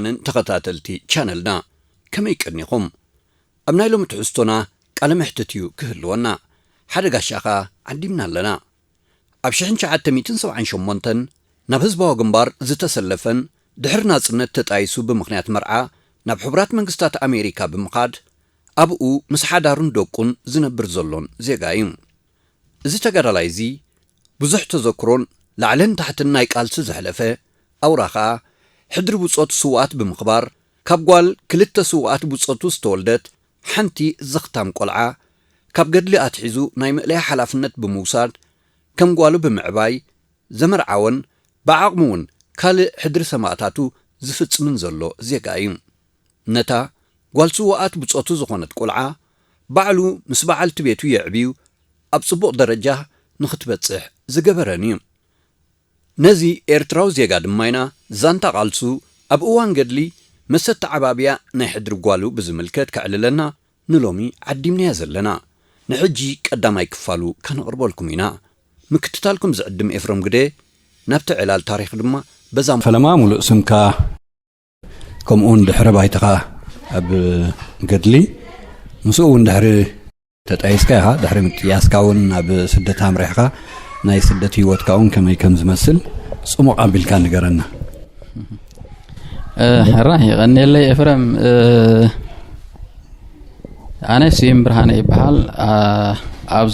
ን ተኸታተልቲ ቻነልና ከመይ ቀኒኹም? ኣብ ናይ ሎሚ ትሕዝቶና ቃለ መሕትት እዩ ክህልወና። ሓደ ጋሻ ኸኣ ዓዲምና ኣለና። ኣብ ሽሕን ትሽዓተ ሚእትን ሰብዓን ሸሞንተን ናብ ህዝባዊ ግንባር ዝተሰለፈን ድሕሪ ናጽነት ተጣይሱ ብምኽንያት መርዓ ናብ ሕቡራት መንግስታት ኣሜሪካ ብምኻድ ኣብኡ ምስ ሓዳሩን ደቁን ዝነብር ዘሎን ዜጋ እዩ። እዚ ተጋዳላይ እዚ ብዙሕ ተዘክሮን ላዕልን ታሕትን ናይ ቃልሲ ዘሕለፈ ኣውራ ኸኣ ሕድሪ ብጾት ስውኣት ብምኽባር ካብ ጓል ክልተ ስውኣት ብጾቱ ዝተወልደት ሓንቲ ዘኽታም ቆልዓ ካብ ገድሊ ኣትሒዙ ናይ ምእለያ ሓላፍነት ብምውሳድ ከም ጓሉ ብምዕባይ ዘመርዓወን ብዓቕሙ እውን ካልእ ሕድሪ ሰማእታቱ ዝፍጽምን ዘሎ ዜጋ እዩ። ነታ ጓል ስውኣት ብጾቱ ዝኾነት ቆልዓ ባዕሉ ምስ በዓልቲ ቤቱ የዕብዩ ኣብ ጽቡቕ ደረጃ ንኽትበጽሕ ዝገበረን እዩ። ነዚ ኤርትራዊ ዜጋ ድማ ኢና ዛንታ ቃልሱ ኣብ እዋን ገድሊ መሰተዓባብያ ናይ ሕድሪ ጓሉ ብዝምልከት ከዕልለና ንሎሚ ዓዲምናዮ ዘለና። ንሕጂ ቀዳማይ ክፋሉ ከነቕርበልኩም ኢና። ምክትታልኩም ዝዕድም ኤፍረም ግደ፣ ናብቲ ዕላል ታሪኽ ድማ በዛ ፈለማ ሙሉእ ስምካ ከምኡውን ድሕረ ባይታኻ ኣብ ገድሊ ምስኡ እውን ድሕሪ ተጣይስካ ኢኻ፣ ድሕሪ ምጥያስካ እውን ናብ ስደት ኣምሪሕካ ናይ ስደት ህይወትካ እውን ከመይ ከም ዝመስል ጽሙቕ ኣቢልካ ንገረና። ሕራ ይቐንየለይ ኤፍረም። ኣነ ስዩም ብርሃነ ይበሃል። ኣብ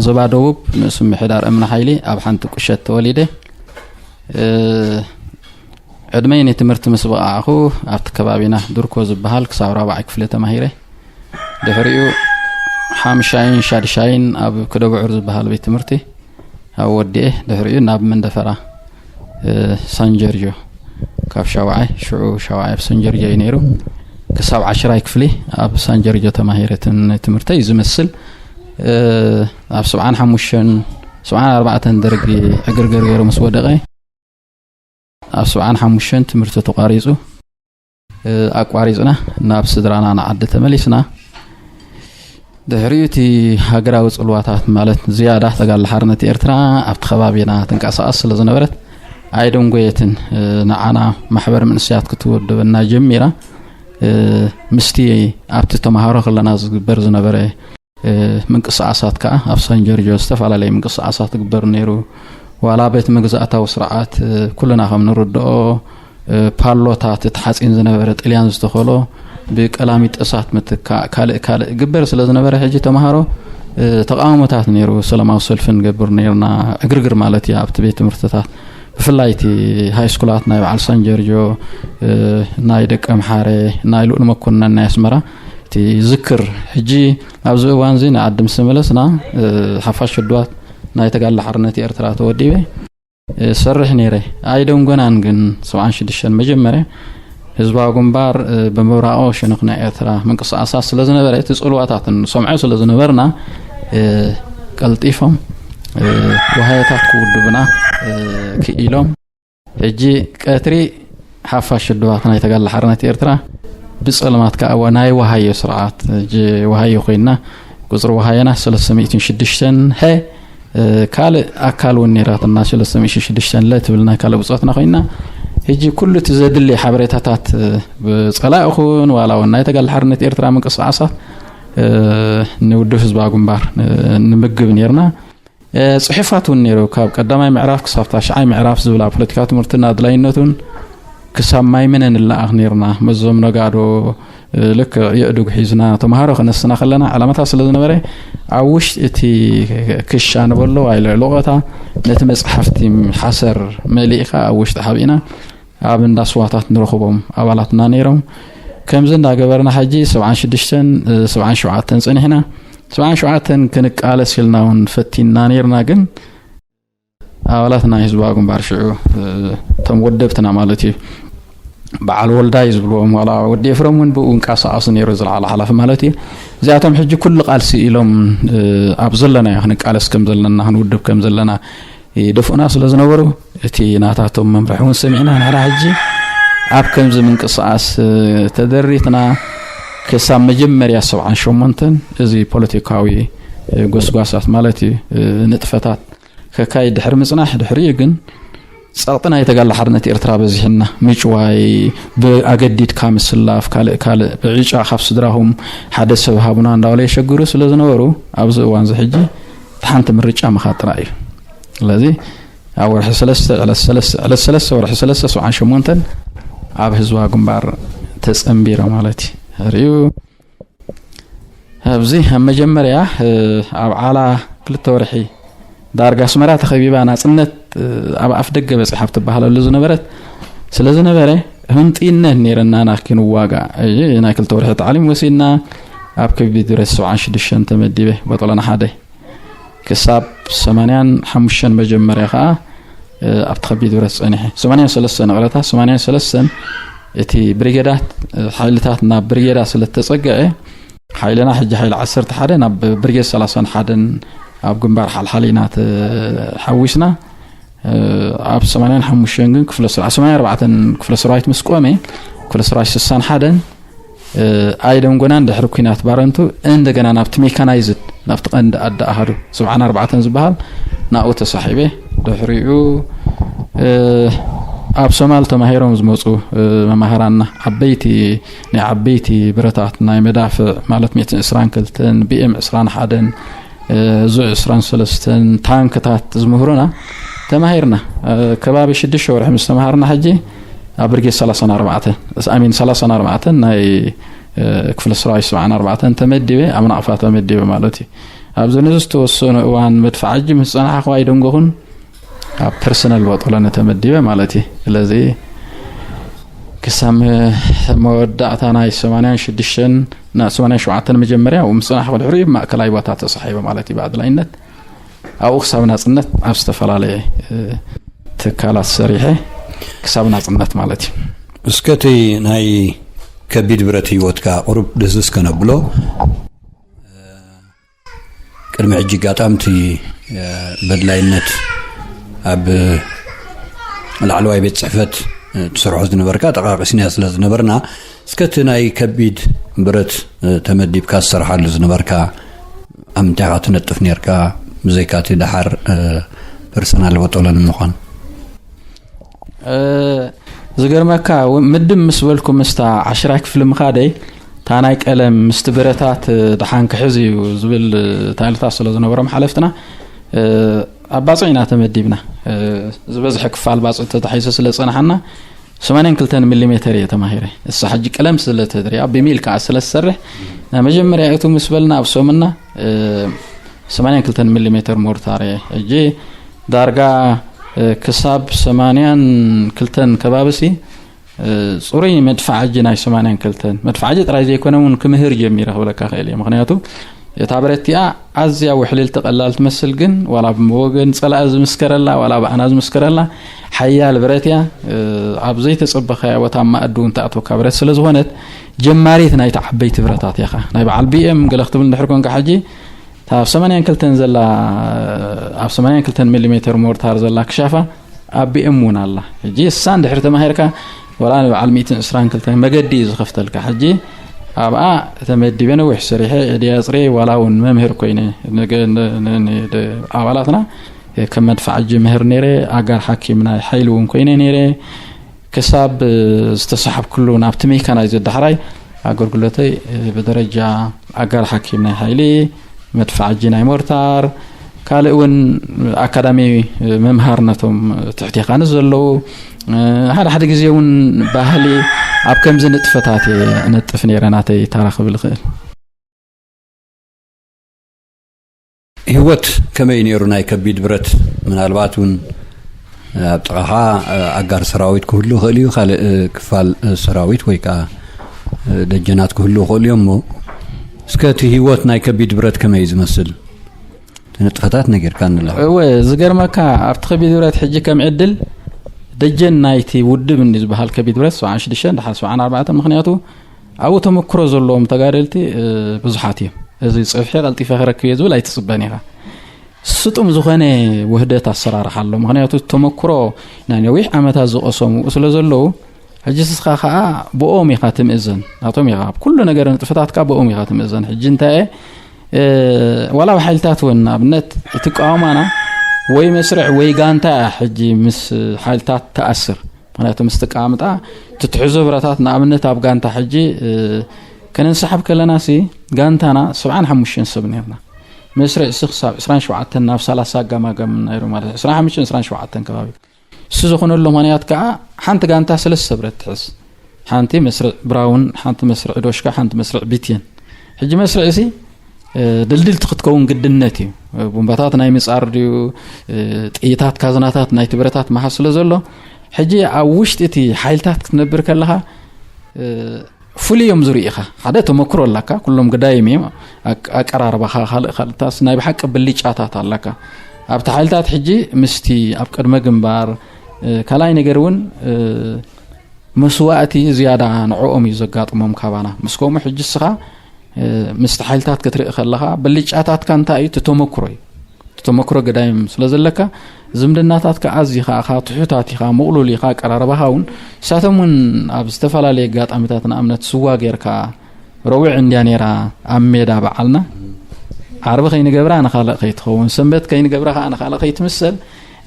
ዞባ ደቡብ ንእስ ምሕዳር እምኒ ሓይሊ ኣብ ሓንቲ ቁሸት ተወሊደ። ዕድመይ ንትምህርቲ ምስ በቓዕኹ ኣብቲ ከባቢና ድርኮ ዝበሃል ክሳብ ራብዓይ ክፍሊ ተማሂረ። ድሕሪኡ ሓምሻይን ሻድሻይን ኣብ ክደብዑር ዝበሃል ቤት ትምህርቲ ኣብ ወዲኤ ድሕሪኡ ናብ መንደፈራ ሳንጀርጆ ካብ ሻውዓይ ሽዑ ሻውዓይ ኣብ ሳንጀርጆ እዩ ነይሩ። ክሳብ ዓሽራይ ክፍሊ ኣብ ሳንጀርጆ ተማሂረ። ትምህርተይ ዝመስል ኣብ ሰብዓን ሓሙሽተን ሰብዓን ኣርባዕተን ደርጊ ዕግርግር ገይሩ ምስ ወደቐ ኣብ ሰብዓን ሓሙሽተን ትምህርቲ ተቋሪጹ። ኣቋሪጽና ናብ ስድራና ንዓዲ ተመሊስና። ድሕሪኡ እቲ ሃገራዊ ጽልዋታት ማለት ዝያዳ ተጋድሎ ሓርነት ኤርትራ ኣብቲ ከባቢና ትንቀሳቐስ ስለ ዝነበረት ኣይደንጎየትን። ንዓና ማሕበር መንእሰያት ክትውድበና ጀሚራ። ምስቲ ኣብቲ ተማሃሮ ከለና ዝግበር ዝነበረ ምንቅስቃሳት ከዓ ኣብ ሳን ጆርጆ ዝተፈላለየ ምንቅስቃሳት ትግበር ነይሩ። ዋላ ቤት መግዛእታዊ ስርዓት ኩልና ከም ንርድኦ ፓሎታት እቲ ሓፂን ዝነበረ ጥልያን ዝተኸሎ ብቀላሚጠሳት ምትካእ ካልእ ካልእ ግበር ስለ ዝነበረ ሕጂ ተምሃሮ ተቃውሞታት ነይሩ። ሰላማዊ ሰልፊ ንገብር ነይርና። ዕግርግር ማለት እዩ ኣብቲ ቤት ትምህርትታት ብፍላይ እቲ ሃይስኩላት ናይ በዓል ሳን ጆርጆ ናይ ደቀ ምሓረ ናይ ልኡል መኮነን ናይ ኣስመራ እቲ ዝክር ሕጂ ኣብዚ እዋን እዚ ንዓዲ ምስ ተመለስና ሓፋሽ ውድባት ናይ ተጋድሎ ሓርነት ኤርትራ ተወዲበ ሰርሕ ነይረ። ኣይደንጎናን ግን ሰብዓን ሽዱሽተን መጀመርያ ህዝባዊ ግንባር ብምብራቆ ሸነኽ ናይ ኤርትራ ምንቅስቃሳት ስለ ዝነበረ እቲ ጽልዋታት ንሰምዖ ስለ ዝነበርና ቀልጢፎም ዋሃዮታት ክውድቡና ክኢሎም ሕጂ ቀትሪ ሓፋሽ ውድባት ናይ ተጋድሎ ሓርነት ኤርትራ ብጸልማት ከዓ ናይ ወሃዮ ስርዓት ሕጂ ወሃዮ ኮይና ቁፅሪ ወሃዮና ሰለስተ ሚእትን ሽዱሽተን ሀ ካልእ ኣካል እውን ነይራትና ሰለስተ ሚእትን ሽዱሽተን ለ ትብል ናይ ካልእ ብፆትና ኮይና ሕጂ ኩሉ እቲ ዘድሊ ሓበሬታታት ብፀላኢ ይኹን ዋላ እውን ናይ ተጋድሎ ሓርነት ኤርትራ ምንቅስቃሳት ንውድብ ህዝባዊ ግንባር ንምግብ ነይርና። ፅሑፋት እውን ነይሩ ካብ ቀዳማይ ምዕራፍ ክሳብ ታሽዓይ ምዕራፍ ዝብል ኣብ ፖለቲካዊ ትምህርትን ኣድላይነቱን ክሳብ ማይመነ ንለኣኽ ነይርና። መዞም ነጋዶ ልክዕ የእዱግ ሒዝና ተምሃሮ ከነስና ከለና ዕላማታት ስለ ዝነበረ ኣብ ውሽጢ እቲ ክሻ ንበሎ ዋይ ልዕሊ ቆታ ነቲ መፅሓፍቲ ሓሰር መሊእካ ኣብ ውሽጢ ሓቢእና ኣብ እንዳ ስዋታት ንረኽቦም ኣባላትና ነይሮም። ከምዚ እንዳገበርና ሕጂ ሰብዓን ሽዱሽተን ሰብዓን ሸውዓተን ፀኒሕና። ሰብዓን ሸውዓተን ክንቃለስ ኢልና እውን ፈቲንና ነይርና ግን ኣባላት ናይ ህዝባዊ ግንባር ሽዑ እቶም ወደብትና ማለት እዩ በዓል ወልዳይ ዝብልዎም ዋላ ወዲ ኤፍረም እውን ብኡ እንቀሳቐሱ ነይሩ ዝለዓለ ሓላፊ ማለት እዩ። እዚኣቶም ሕጂ ኩሉ ቃልሲ ኢሎም ኣብ ዘለናዮ ክንቃለስ ከም ዘለና ክንውድብ ከም ዘለና ይደፍኡና ስለ ዝነበሩ እቲ ናታቶም መምርሒ እውን ሰሚዕና ንሕና ሕጂ ኣብ ከምዚ ምንቅስቃስ ተደሪትና ክሳብ መጀመርያ ሰብዓን ሸሞንተን እዚ ፖለቲካዊ ጎስጓሳት ማለት እዩ ንጥፈታት ከካይድ ድሕሪ ምፅናሕ ድሕሪኡ ግን ጸቕጢ ናይ ተጋድሎ ሓርነት ኤርትራ በዚሕና፣ ምጭዋይ፣ ብኣገዲድካ ምስላፍ፣ ካልእ ካልእ፣ ብዕጫ ካብ ስድራኹም ሓደ ሰብ ሃቡና እንዳበሉ የሸግሩ ስለ ዝነበሩ፣ ኣብዚ እዋን እዚ ሕጂ እቲ ሓንቲ ምርጫ ምኻድ ጥራይ እዩ። ስለዚ ኣብ ወርሒ ሰለስተ፣ ዕለት ሰለስተ፣ ዕለት ሰለስተ ወርሒ ሰለስተ ሰብዓን ሸሞንተን ኣብ ህዝባዊ ግንባር ተጸንቢረ ማለት እዩ። ርእዩ ኣብዚ ኣብ መጀመርያ፣ እ፣ ኣብ ዓላ ክልተ ወርሒ ዳርጋ ኣስመራ ተኸቢባ ናጽነት፣ እ፣ ኣብ ኣፍ ደገ በጺሓ ኣብ ትበሃለሉ ዝነበረት ስለ ዝነበረ፣ ህንጥይነት ነይረና ና ክንዋጋእ። እዚ ናይ ክልተ ወርሒ ታዕሊም ወሲድና ኣብ ከቢድ ብረት ሰብዓን ሽዱሽተን ተመዲበ፣ ቦጦሎና ሓደ። ክሳብ ሰማንያን ሓሙሽተን መጀመርያ ከኣ፣ እ፣ ኣብቲ ከቢድ ብረት ጸኒሐ። ሰማንያን ሰለስተን ይቕረታ፣ ሰማንያን ሰለስተን እቲ ብሪጌዳት፣ እ፣ ሓይልታት ናብ ብሪጌዳ ስለ እተጸግዐ፣ ሓይልና ሕጂ ሓይሊ ዓሰርተ ሓደ ናብ ብሪጌድ ሰላሳን ሓደን ኣብ ግንባር ሓልሓሊና ተሓዊስና። እ፣ ኣብ ሰማንያን ሓሙሽተን ግን ክፍለ ሰራ-፣ ሰማንያን ኣርባዕተን ክፍለ ሰራዊት ምስ ቆመ፣ ክፍለ ሰራዊት ስሳን ሓደን፣ እ፣ ኣይደንጎናን ድሕሪ ኲናት ባረንቱ እንደገና ናብቲ ሜካናይዝድ፣ ናብቲ ቀንዲ ኣዲ ኣሃዱ ሰብዓን ኣርባዕተን ዝበሃል ናብኡ ተሳሒበ። ድሕሪኡ፣ እ፣ ኣብ ሶማል ተማሂሮም ዝመጹ፣ እ፣ መማህራንና ዓበይቲ፣ ናይ ዓበይቲ ብረታት፣ ናይ መዳፍዕ ማለት ሚእትን ዕስራን ክልተን፣ ቢ ኤም ዕስራን ሓደን፣ እ፣ ዙ ዕስራን ሰለስተን ታንክታት ዝምህሩና ተማሂርና። እ፣ ከባቢ ሽዱሽተ ወርሒ ምስ ተማሃርና ሕጂ ኣብ ብርጌድ ሰላሳን ኣርባዕተን፣ ኣሚን፣ ሰላሳን ኣርባዕተን ናይ፣ እ፣ ክፍለ ሰራዊት ሰብዓን ኣርባዕተን ተመዲበ፣ ኣብ ናቕፋ ተመዲበ ማለት እዩ። ኣብዚ ንዝተወሰነ እዋን መድፍዓ ሕጂ ምስ ጸናሕኹ ኣይደንጎኹን፣ ኣብ ፐርሰናል ቦጦሎኒ ተመዲበ ማለት እዩ። ስለዚ ክሳብ መወዳእታ ናይ ሰማንያን ሽዱሽተን፣ ና-፣ ሰማንያን ሸውዓተን መጀመርያ፣ ምስ ጸናሕኩ ድሕሪኡ ማእከላይ ቦታ ተሳሒበ ማለት እዩ ብኣድላይነት። ኣብኡ ክሳብ ናጽነት ኣብ ዝተፈላለየ፣ እ፣ ትካላት ሰሪሐ ክሳብ ናጽነት ማለት እዩ። እስከ እቲ ናይ ከቢድ ብረት ህይወትካ ቁሩብ ድህስስ ከነብሎ። ቅድሚ ሕጂ ኣጋጣምቲ፣ እ፣ በድላይነት ኣብ ላዕለዋይ ቤት ጽሕፈት፣ እ፣ ትሰርሖ ዝነበርካ ጠቓቒስናዮ ስለ ዝነበርና፣ እስከ እቲ ናይ ከቢድ ብረት፣ እ፣ ተመዲብካ ዝሰርሓሉ ዝነበርካ ኣብ ምንታይ ኢኻ ትነጥፍ ነርካ? ብዘይካ እቲ ደሓር፣ እ፣ ፐርሰናል ቦጦሎኒ ምዃን። እ፣ ዝገርመካ፣ ው-፣ ምድብ ምስ በልኩ ምስታ ዓሽራይ ክፍሊ ምኻደይ፣ እታ ናይ ቀለም ምስቲ ብረታት፣ እ፣ ደሓን ክሕዝ እዩ ዝብል፣ እ፣ ታይልታት ስለ ዝነበሮም ሓለፍትና፣ እ፣ ኣብ ባጽዕ ኢና ተመዲብና። እ፣ ዝበዝሐ ክፋል ባጽዕ ተታሒዙ ስለ ዝጸንሓና፣ ሰማንያን ክልተን ሚሊ ሜተር እየ ተማሂረ። እሳ ሕጂ ቀለም ስለ ተድርያ፣ ብሚል ከኣ ስለ ዝሰርሕ፣ ናይ መጀመርያ እቱ ምስ በልና ኣብ ሰሙንና፣ እ፣ ሰማንያን ክልተን ሚሊ ሜተር ሞርታር እየ። ሕጂ ዳርጋ፣ እ፣ ክሳብ ሰማንያን ክልተን ከባቢሲ፣ እ፣ ጽሩይ መድፍዓጂ ናይ ሰማንያን ክልተን። መድፍዓጂ ጥራይ ዘይኮነ እውን ክምህር ጀሚረ ክብለካ ክእል እየ። ምኽንያቱ እታ ብረት እቲኣ ኣዝያ ውሕልልቲ ቀላል ትመስል፣ ግን ዋላ ብወገን ጸላኢ ዝምስከረላ፣ ዋላ ብኣና ዝምስከረላ ሓያል ብረት እያ። እ፣ ኣብ ዘይተጸበኻያ ቦታ ኣብ ማእዲ እውን ትኣትወካ ብረት ስለ ዝኾነት፣ ጀማሪት ናይቲ ዓበይቲ ብረታት ኢኻ። ናይ በዓል ቢ ኤም ገለ ክትብል እንድሕር ኮንካ ሕጂ፣ እታ ኣብ ሰማንያን ክልተን ዘላ፣ ኣብ ሰማንያን ክልተን ሚሊ ሜተር ሞርታር ዘላ ክሻፋ ኣብ ቢ ኤም እውን ኣላ። ሕጂ እሳ እንድሕር ተማሂርካ፣ ዋላ ንበዓል ሚእትን ዕስራን ክልተን መገዲ እዩ ዝኸፍተልካ። ሕጂ ኣብኣ ተመዲበ ነዊሕ ሰሪሐ፣ ኤድያ ኣጽርየ፣ ዋላ እውን መምህር ኮይነ፣ ነገ-፣ ን-፣ ን-፣ ን-፣ ድ-፣ ኣባላትና ከም መድፍዓጂ ምህር ነይረ፣ ኣጋር ሓኪም ናይ ሓይሊ እውን ኮይነ ነይረ። ክሳብ ዝተሰሓብኩሉ ናብቲ ሜካናይዝድ ዳሕራይ ኣገልግሎተይ ብደረጃ ኣጋር ሓኪም ናይ ሓይሊ፣ መድፍዓጂ ናይ ሞርታር፣ ካልእ እውን ኣካዳሚ መምሃር ነቶም ትሕቴኻን ዘለዉ፣ ሓደ ሓደ ግዜ እውን ባህሊ ኣብ ከምዚ ንጥፈታት እየ እነጥፍ ነይረ፣ ናተይ ታራ ክብል እኽእል። ህይወት ከመይ ነይሩ ናይ ከቢድ ብረት? ምናልባት እውን ኣብ ጥቓኻ ኣጋር ሰራዊት ክህሉ ይኽእል እዩ፣ ካልእ ክፋል ሰራዊት ወይ ከዓ ደጀናት ክህሉ ይኽእሉ እዮም። እሞ እስከ እቲ ህይወት ናይ ከቢድ ብረት ከመይ እዩ ዝመስል? እቲ ንጥፈታት ነጊርካኒ ኣለኻ። እወ፣ ዝገርመካ ኣብቲ ከቢድ ብረት ሕጂ ከም ዕድል ደጀን ናይቲ ውድብ እንዲ ዝበሃል ከቢድ ብረት ሰብዓን ሽዱሽተን ደሓር ሰብዓን ኣርባዕተን፣ ምኽንያቱ ኣብኡ ተመክሮ ዘለዎም ተጋደልቲ፣ እ፣ ብዙሓት እዮም። እዚ ጽፍሒ ቀልጢፈ ክረክብ እየ ዝብል ኣይትጽበን ኢኻ። ስጡም ዝኾነ ውህደት ኣሰራርሓ ኣሎ። ምኽንያቱ ተመክሮ ናይ ነዊሕ ዓመታት ዝቐሰሙ ስለ ዘለዉ፣ ሕጂ ንስኻ ኸኣ ብኦም ኢኻ ትምእዘን። ናቶም ኢኻ ኣብ ኩሉ ነገር ንጥፈታትካ ብኦም ኢኻ ትምእዘን። ሕጂ እንታይ እየ፣ እ፣ ዋላ ኣብ ሓይልታት እውን ንኣብነት እቲ ቃውማና ወይ መስርዕ ወይ ጋንታ እያ ሕጂ ምስ ሓይልታት ትኣስር። ምክንያቱ ምስ ትቃምጣ ትትሕዞ ብረታት ንኣብነት ኣብ ጋንታ ሕጂ ከነንሰሓብ ከለና ሲ ጋንታና ሰብዓን ሓሙሽተን ሰብ ነርና። መስርዕ ሲ ክሳብ ዕስራን ሸውዓተን ናብ ሰላሳ ኣጋማገም ነይሩ ማለት እዩ። ዕስራን ሓሙሽተን ዕስራን ሸውዓተን ከባቢ እሱ ዝኾነሉ ምክንያት ከዓ ሓንቲ ጋንታ ሰለስተ ብረት ትሕዝ። ሓንቲ መስርዕ ብራውን፣ ሓንቲ መስርዕ ዶሽካ፣ ሓንቲ መስርዕ ቢትየን። ሕጂ መስርዕ እሲ ድልድልቲ ክትከውን ግድነት እዩ። ቡምባታት ናይ ምጻር ድዩ፣ ጥይታት ካዝናታት ናይ ትብረታት መሓዝ ስለ ዘሎ ሕጂ ኣብ ውሽጢ እቲ ሓይልታት ክትነብር ከለኻ ፍሉይ እዮም ዝርኢኻ። ሓደ ተመክሮ ኣለካ፣ ኩሎም ግዳይም እዮም። ኣቀራርባኻ ካልእ ካልእታስ ናይ ብሓቂ ብልጫታት ኣለካ ኣብቲ ሓይልታት። ሕጂ ምስቲ ኣብ ቅድመ ግንባር ካልኣይ ነገር እውን መስዋእቲ ዝያዳ ንዕኦም እዩ ዘጋጥሞም ካባና። ምስ ከምኡ ሕጂ እስኻ ምስቲ ሓይልታት ክትርኢ ከለኻ ብልጫታትካ እንታይ እዩ? ትተመክሮ እዩ። ትተመክሮ ገዳይም ስለ ዘለካ ዝምድናታትካ ኣዚኻ ኢኻ ትሑታት ኢኻ፣ ምቕሉል ኢኻ። ኣቀራርባኻ እውን ንሳቶም እውን ኣብ ዝተፈላለየ ኣጋጣሚታት ንኣብነት ስዋ ጌርካ ረዊዕ እንድያ ነይራ ኣብ ሜዳ በዓልና ዓርቢ ከይንገብራ ንኻልእ ከይትኸውን ሰንበት ከይንገብራ ከዓ ንኻልእ ከይትምሰል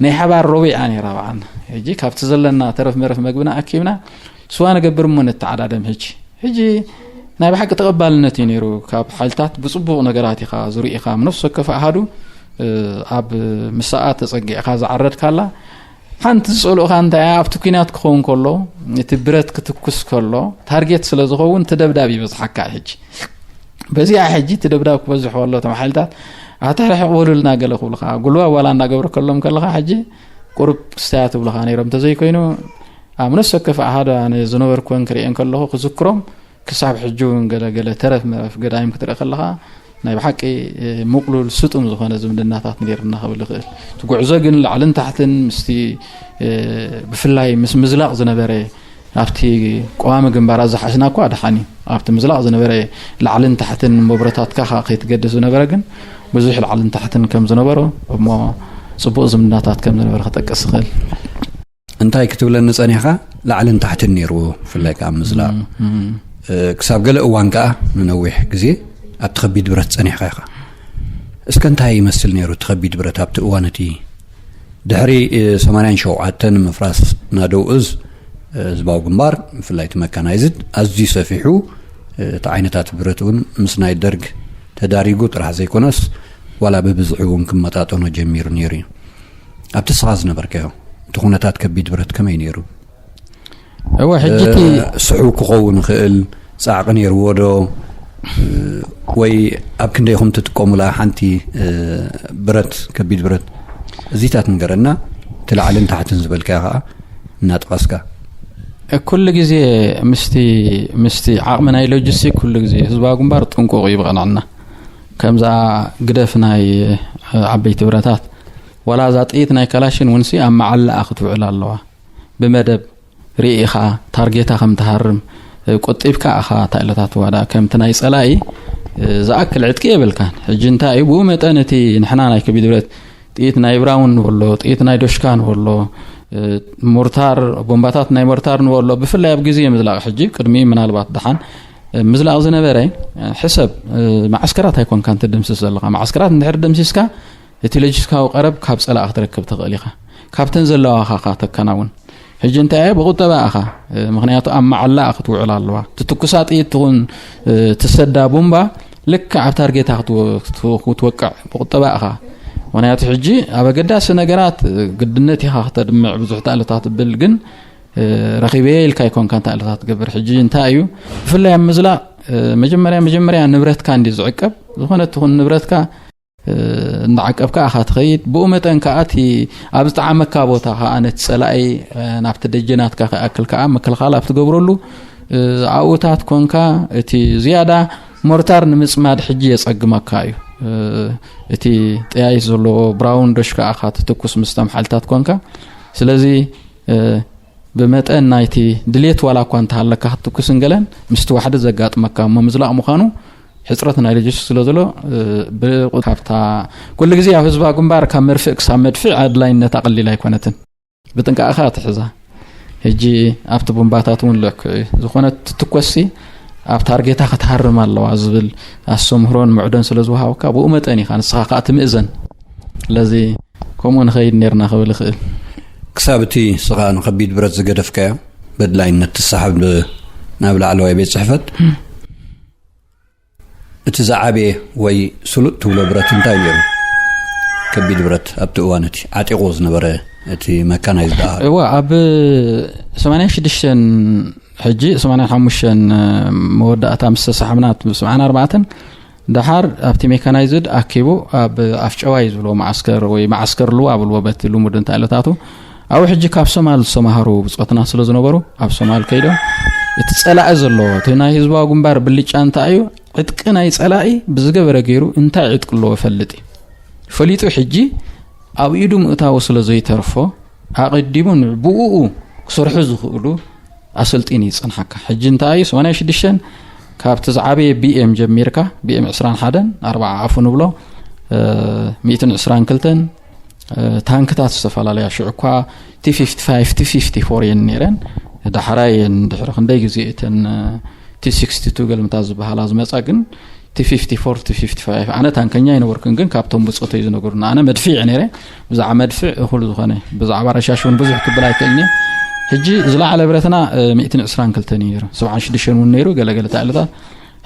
ናይ ሓባር ረዊዓ ነይራ በዓልና። ሕጂ ካብቲ ዘለና ተረፍ መረፍ መግብና ኣኪብና ስዋ ንገብር እሞ ንተዓዳደም። ሕጂ ሕጂ ናይ ብሓቂ ተቐባልነት እዩ ነይሩ። ካብ ሓይልታት ብፅቡቕ ነገራት ኢኻ ዝርኢኻ። ምነፍሲ ወከፍ ኣሃዱ ኣብ ምሳኣ ተፀጊዕካ ዝዓረድካላ ሓንቲ ዝፀልኡኻ እንታይ ኣብቲ ኩናት ክኸውን ከሎ እቲ ብረት ክትኩስ ከሎ ታርጌት ስለ ዝኸውን ትደብዳብ ይበዝሓካ። ሕጂ በዚኣ ሕጂ ትደብዳብ ክበዝሕ ከሎ እቶም ሓይልታት ኣታ ርሕቕ በሉልና ገለ ክብልኻ ጉልባ ዋላ እንዳገብረ ከሎም ከለኻ ሕጂ ቁሩብ ክስተያ ትብልኻ ነይሮም። እንተዘይኮይኑ ኣብ ነፍሲ ወከፍ ኣሃዱ ኣነ ዝነበርኩወን ክርእየን ከለኹ ክዝክሮም ክሳብ ሕጂ እውን ገለገለ ተረፍ መረፍ ገዳይም ክትርኢ ከለኻ ናይ ብሓቂ ምቕሉል ስጡም ዝኾነ ዝምድናታት ነይርና ክብል ይኽእል። እቲ ጉዕዞ ግን ላዕልን ታሕትን ምስቲ ብፍላይ ምስ ምዝላቕ ዝነበረ ኣብቲ ቀዋሚ ግንባር ኣዝሓሽና እኳ ደሓን እዩ። ኣብቲ ምዝላቕ ዝነበረ ላዕልን ታሕትን መብረታትካ ከይትገድስ ዝነበረ ግን ብዙሕ ላዕልን ታሕትን ከም ዝነበሮ እሞ ፅቡቕ ዝምድናታት ከም ዝነበረ ክጠቅስ ይኽእል። እንታይ ክትብለኒ ጸኒሕካ? ላዕልን ታሕትን ነይርዎ፣ ብፍላይ ከኣ ምዝላቕ። ክሳብ ገለ እዋን ከኣ ንነዊሕ ግዜ ኣብቲ ከቢድ ብረት ጸኒሕካ ኢኻ። እስከ እንታይ ይመስል ነይሩ እቲ ከቢድ ብረት ኣብቲ እዋን እቲ? ድሕሪ ሰማንያን ሸውዓተን ምፍራስ ናደው እዝ ህዝባዊ ግንባር፣ ብፍላይ እቲ መካናይዝድ ኣዝዩ ሰፊሑ፣ እቲ ዓይነታት ብረት እውን ምስ ናይ ደርግ ተዳሪጉ ጥራሕ ዘይኮነስ ዋላ ብብዝሒ እውን ክመጣጠኖ ጀሚሩ ነይሩ እዩ። ኣብቲ ስኻ ዝነበርካዮ እቲ ኩነታት ከቢድ ብረት ከመይ ነይሩ? እወ ሕጂ እቲ ስሑ ክኸውን ይኽእል ጻዕቂ ነይርዎ ዶ? ወይ ኣብ ክንደይኹም ትጥቀሙላ ሓንቲ ብረት ከቢድ ብረት እዚታት ንገረና። እቲ ላዕልን ታሕትን ዝበልካዮ ከዓ እናጠቐስካ ኩሉ ግዜ ምስቲ ምስቲ ዓቕሚ ናይ ሎጂስቲክ ኩሉ ግዜ ህዝባዊ ግንባር ጥንቁቕ እዩ ብቐንዕና። ከምዛ ግደፍ ናይ ዓበይቲ ብረታት ዋላ እዛ ጥይት ናይ ካላሽን ውንሲ ኣብ መዓላ ክትውዕል ኣለዋ። ብመደብ ርኢኻ ታርጌታ ከም ትሃርም ቆጢብካ ኣኻ ታይለታት ዋዳ ከምቲ ናይ ጸላኢ ዝኣክል ዕጥቂ የብልካን። ሕጂ እንታይ እዩ ብኡ መጠን እቲ ንሕና ናይ ከቢድ ብረት ጥይት ናይ ብራውን ንበሎ ጥይት ናይ ዶሽካ ንበሎ ሞርታር ቦምባታት ናይ ሞርታር ንበሎ ብፍላይ ኣብ ግዜ ምዝላቕ ሕጂ ቅድሚ ምናልባት ደሓን ምዝላቕ ዝነበረ ሕሰብ ማዓስከራት ኣይኮንካን ትድምስስ ዘለኻ። ማዓስከራት እንድሕር ደምሲስካ እቲ ሎጂስቲካዊ ቀረብ ካብ ጸላእ ክትረክብ ትኽእል ኢኻ። ካብተን ዘለዋኻ ኻ ተከናውን። ሕጂ እንታይ እየ ብቁጠባ ኢኻ። ምክንያቱ ኣብ መዓላ ክትውዕል ኣለዋ። ትትኩሳ ጥይት ትኹን ትሰዳ ቡምባ ልክዕ ኣብ ታርጌታ ክትወቅዕ ብቁጠባ ኢኻ። ምክንያቱ ሕጂ ኣብ ኣገዳሲ ነገራት ግድነት ኢኻ ክተድምዕ ብዙሕ ተኣለታት ትብል ግን ረኺበ ኢልካ ኣይኮንካ ተኣለታት ትገብር። ሕጂ እንታይ እዩ ብፍላይ ኣብ ምዝላቕ መጀመርያ መጀመርያ ንብረትካ እንዲ ዝዕቀብ ዝኾነ ትኹን ንብረትካ እንዳዓቀብካ ኢኻ ትኸይድ። ብኡ መጠን ከዓ እቲ ኣብ ዝጠዓመካ ቦታ ከዓ ነቲ ፀላኢ ናብቲ ደጀናትካ ክኣክል ከዓ ምክልኻል ኣብ ትገብረሉ ኣብኡታት ኮንካ እቲ ዝያዳ ሞርታር ንምፅማድ ሕጂ የፀግመካ እዩ። እቲ ጠያይት ዘለዎ ብራውን ዶሽ ከዓ ኢኻ ትትኩስ ምስቶም ሓይልታት ኮንካ። ስለዚ ብመጠን ናይቲ ድሌት ዋላ እኳ እንተሃለካ ክትትኩስን ገለን ምስቲ ዋሕዲ ዘጋጥመካ እሞ ምዝላቕ ምዃኑ ሕፅረት ናይ ሎጂስቲክ ስለ ዘሎ ብቁ- ካብታ ኩሉ ግዜ ኣብ ህዝባዊ ግንባር ካብ መርፍእ ክሳብ መድፍዕ ኣድላይነታ ቀሊል ኣይኮነትን። ብጥንቃቐኻ ትሕዛ። ሕጂ ኣብቲ ቡምባታት እውን ልክዕ እዩ። ዝኾነ ትትኮሲ ኣብ ታርጌታ ክትሃርም ኣለዋ ዝብል ኣስተምህሮን ምዕዶን ስለ ዝወሃበካ ብኡ መጠን ኢኻ ንስኻ ከዓ ትምእዘን። ስለዚ ከምኡ ንኸይድ ነርና ክብል ይኽእል። ክሳብ እቲ ስኻ ንኸቢድ ብረት ዝገደፍካዮ በድላይነት ትሰሓብ ናብ ላዕለዋይ ቤት ጽሕፈት፣ እቲ ዝዓበየ ወይ ስሉጥ ትብሎ ብረት እንታይ ነይሩ? ከቢድ ብረት ኣብቲ እዋን እቲ ዓጢቑ ዝነበረ እቲ መካናይዝድ ኣሃዱ። እዋ፣ ኣብ ሰማንያ ሽዱሽተ፣ ሕጂ ሰማንያ ሓሙሽተ መወዳእታ ምስ ተሳሓብና፣ ሰማንያ ኣርባዕተ ደሓር ኣብቲ ሜካናይዝድ ኣኪቡ ኣብ ኣፍጨዋይ ዝብሎ መዓስከር ወይ መዓስከር ልዋ ብልዎ በቲ ልሙድ እንታይ ኢለታቱ ኣብኡ ሕጂ ካብ ሶማል ዝተማሃሩ ብጾትና ስለ ዝነበሩ ኣብ ሶማል ከይዶም እቲ ጸላኢ ዘለዎ እቲ ናይ ህዝባዊ ግንባር ብልጫ እንታይ እዩ? ዕጥቂ ናይ ጸላኢ ብዝገበረ ገይሩ እንታይ ዕጥቂ ኣለዎ ፈልጥ እዩ። ፈሊጡ ሕጂ ኣብ ኢዱ ምእታው ስለ ዘይተርፎ ኣቐዲሙ ንብኡኡ ክሰርሑ ዝኽእሉ ኣሰልጢን ይጽንሓካ። ሕጂ እንታይ እዩ ሰማንያ ሽዱሽተ ካብቲ ዝዓበየ ቢኤም ጀሚርካ ቢኤም ዕስራን ሓደን ኣርባዓ ኣፉ ንብሎ ሚእትን ዕስራን ክልተን ታንክታት ዝተፈላለያ ሽዑ እኳ ቲ ፊፍቲ ፋይቭ ቲ ፊፍቲ ፎር እየን ነይረን። ዳሕራይ እየን ድሕሪ ክንደይ ግዜ እተን ቲ ሲክስቲ ቱ ገልምታት ዝበሃላ ዝመጻ። ግን ቲ ፊፍቲ ፎር ቲ ፊፍቲ ፋይቭ ኣነ ታንከኛ ኣይነበርኩን፣ ግን ካብቶም ብጾተይ ዝነገሩና ኣነ መድፍዕ እየ ነይረ። ብዛዕባ መድፍዕ እኹል ዝኾነ ብዛዕባ ረሻሽ እውን ብዙሕ ክብል ኣይክእልን እየ። ሕጂ ዝለዓለ ብረትና ሚእትን ዕስራን ክልተን እዩ ነይሩ፣ ሰብዓን ሽዱሽተን እውን ነይሩ ገለገለ ታዕልታት።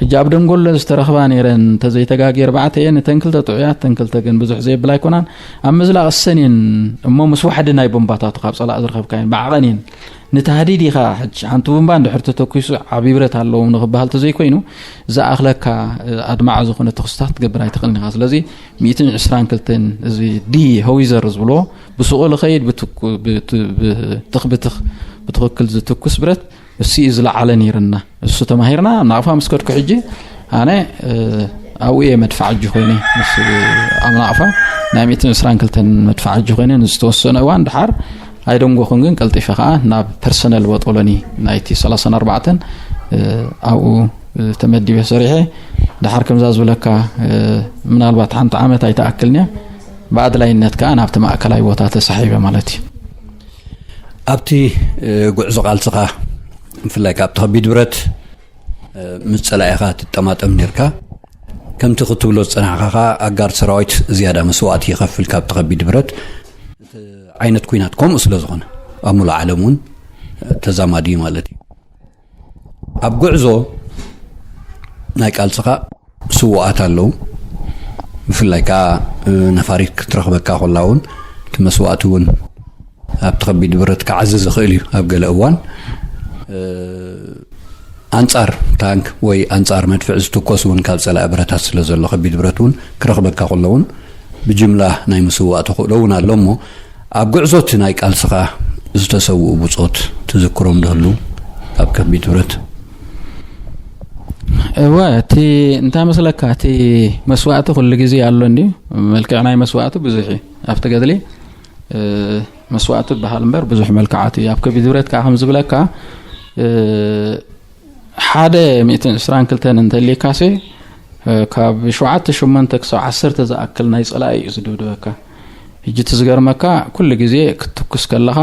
ሕጂ ኣብ ደንጎሎ ዝተረኽባ ነይረን እንተዘይተጋግየ ኣርባዕተ እየን። እተን ክልተ ጥዑያት፣ እተን ክልተ ግን ብዙሕ ዘየብላ ኣይኮናን። ኣብ ምዝላቕ እሰን እየን እሞ ምስ ዋሕዲ ናይ ቦምባታቱ ካብ ጸላእ ዝረኸብካ እየን ብዓቐን እየን ንታህዲድ ኢኻ። ሕጂ ሓንቲ ቡምባ እንድሕር ተተኩሱ ዓብዪ ብረት ኣለዎም ንኽበሃል ተዘይኮይኑ ዝኣኽለካ ኣድማዒ ዝኾነ ተኽስታት ትገብር ኣይትኽእልን ኢኻ። ስለዚ ሚእትን ዕስራን ክልተን እዚ ዲ ሆዊዘር ዝብሎ ብስቑ ልኸይድ ብትኩ- ብት- ብትኽ ብትኽ ብትኽክል ዝትኩስ ብረት እሱ እዩ ዝለዓለ ነይርና። እሱ ተማሂርና ናቕፋ ምስ ከድኩ ሕጂ ኣነ ኣብኡ እየ መድፍዓ እጅ ኮይነ ምስ ኣብ ናቕፋ ናይ ሚእትን ዕስራን ክልተን መድፍዓ እጅ ኮይነ ንዝተወሰነ እዋን ድሓር ኣይደንጎኹን፣ ግን ቀልጢፈ ከዓ ናብ ፐርሰነል ቦጦሎኒ ናይቲ ሰላሳን ኣርባዕተን ኣብኡ ተመዲበ ሰሪሐ። ድሓር ከምዛ ዝብለካ ምናልባት ሓንቲ ዓመት ኣይተኣክልንያ ብኣድላይነት ከዓ ናብቲ ማእከላይ ቦታ ተሳሒበ ማለት እዩ። ኣብቲ ጉዕዞ ቃልስኻ ብፍላይ ካብቲ ከቢድ ብረት ምስ ጸላኢኻ ትጠማጠም ነርካ። ከምቲ ክትብሎ ዝጸናሕካ ከዓ ኣጋር ሰራዊት ዝያዳ መስዋእቲ ይኸፍል ካብቲ ከቢድ ብረት። እቲ ዓይነት ኩናት ከምኡ ስለ ዝኾነ ኣብ ሙሉእ ዓለም እውን ተዛማዲ እዩ ማለት እዩ። ኣብ ጉዕዞ ናይ ቃልስኻ ስውኣት ኣለዉ። ብፍላይ ከዓ ነፋሪት ክትረኽበካ ኮላ እውን እቲ መስዋእቲ እውን ኣብቲ ከቢድ ብረት ክዓዝዝ ይኽእል እዩ። ኣብ ገለ እዋን ኣንጻር ታንክ ወይ ኣንጻር መድፍዕ ዝትኮስ እውን ካብ ጸላኢ ብረታት ስለ ዘሎ ከቢድ ብረት እውን ክረኽበካ ከሎ እውን ብጅምላ ናይ ምስዋእ ተኽእሎ እውን ኣሎ። እሞ ኣብ ጉዕዞ እቲ ናይ ቃልስኻ ዝተሰውኡ ብጾት ትዝክሮም ዶ ኣለዉ? ኣብ ከቢድ ብረት እወ፣ እቲ እንታይ መስለካ፣ እቲ መስዋእቲ ኩሉ ግዜ ኣሎ እንድዩ። መልክዕ ናይ መስዋእቲ ብዙሕ እዩ ኣብቲ ገድሊ። መስዋእቲ በሃል እምበር ብዙሕ መልክዓት እዩ። ኣብ ከቢድ ብረት ከዓ ከም ዝብለካ ሓደ ሚእትን ዕስራን ክልተን እንተልየካሲ ካብ ሸውዓተ ሸሞንተ ክሳብ ዓሰርተ ዝኣክል ናይ ፀላኢ እዩ ዝድብድበካ። ሕጂ እቲ ዝገርመካ ኩሉ ግዜ ክትትኩስ ከለኻ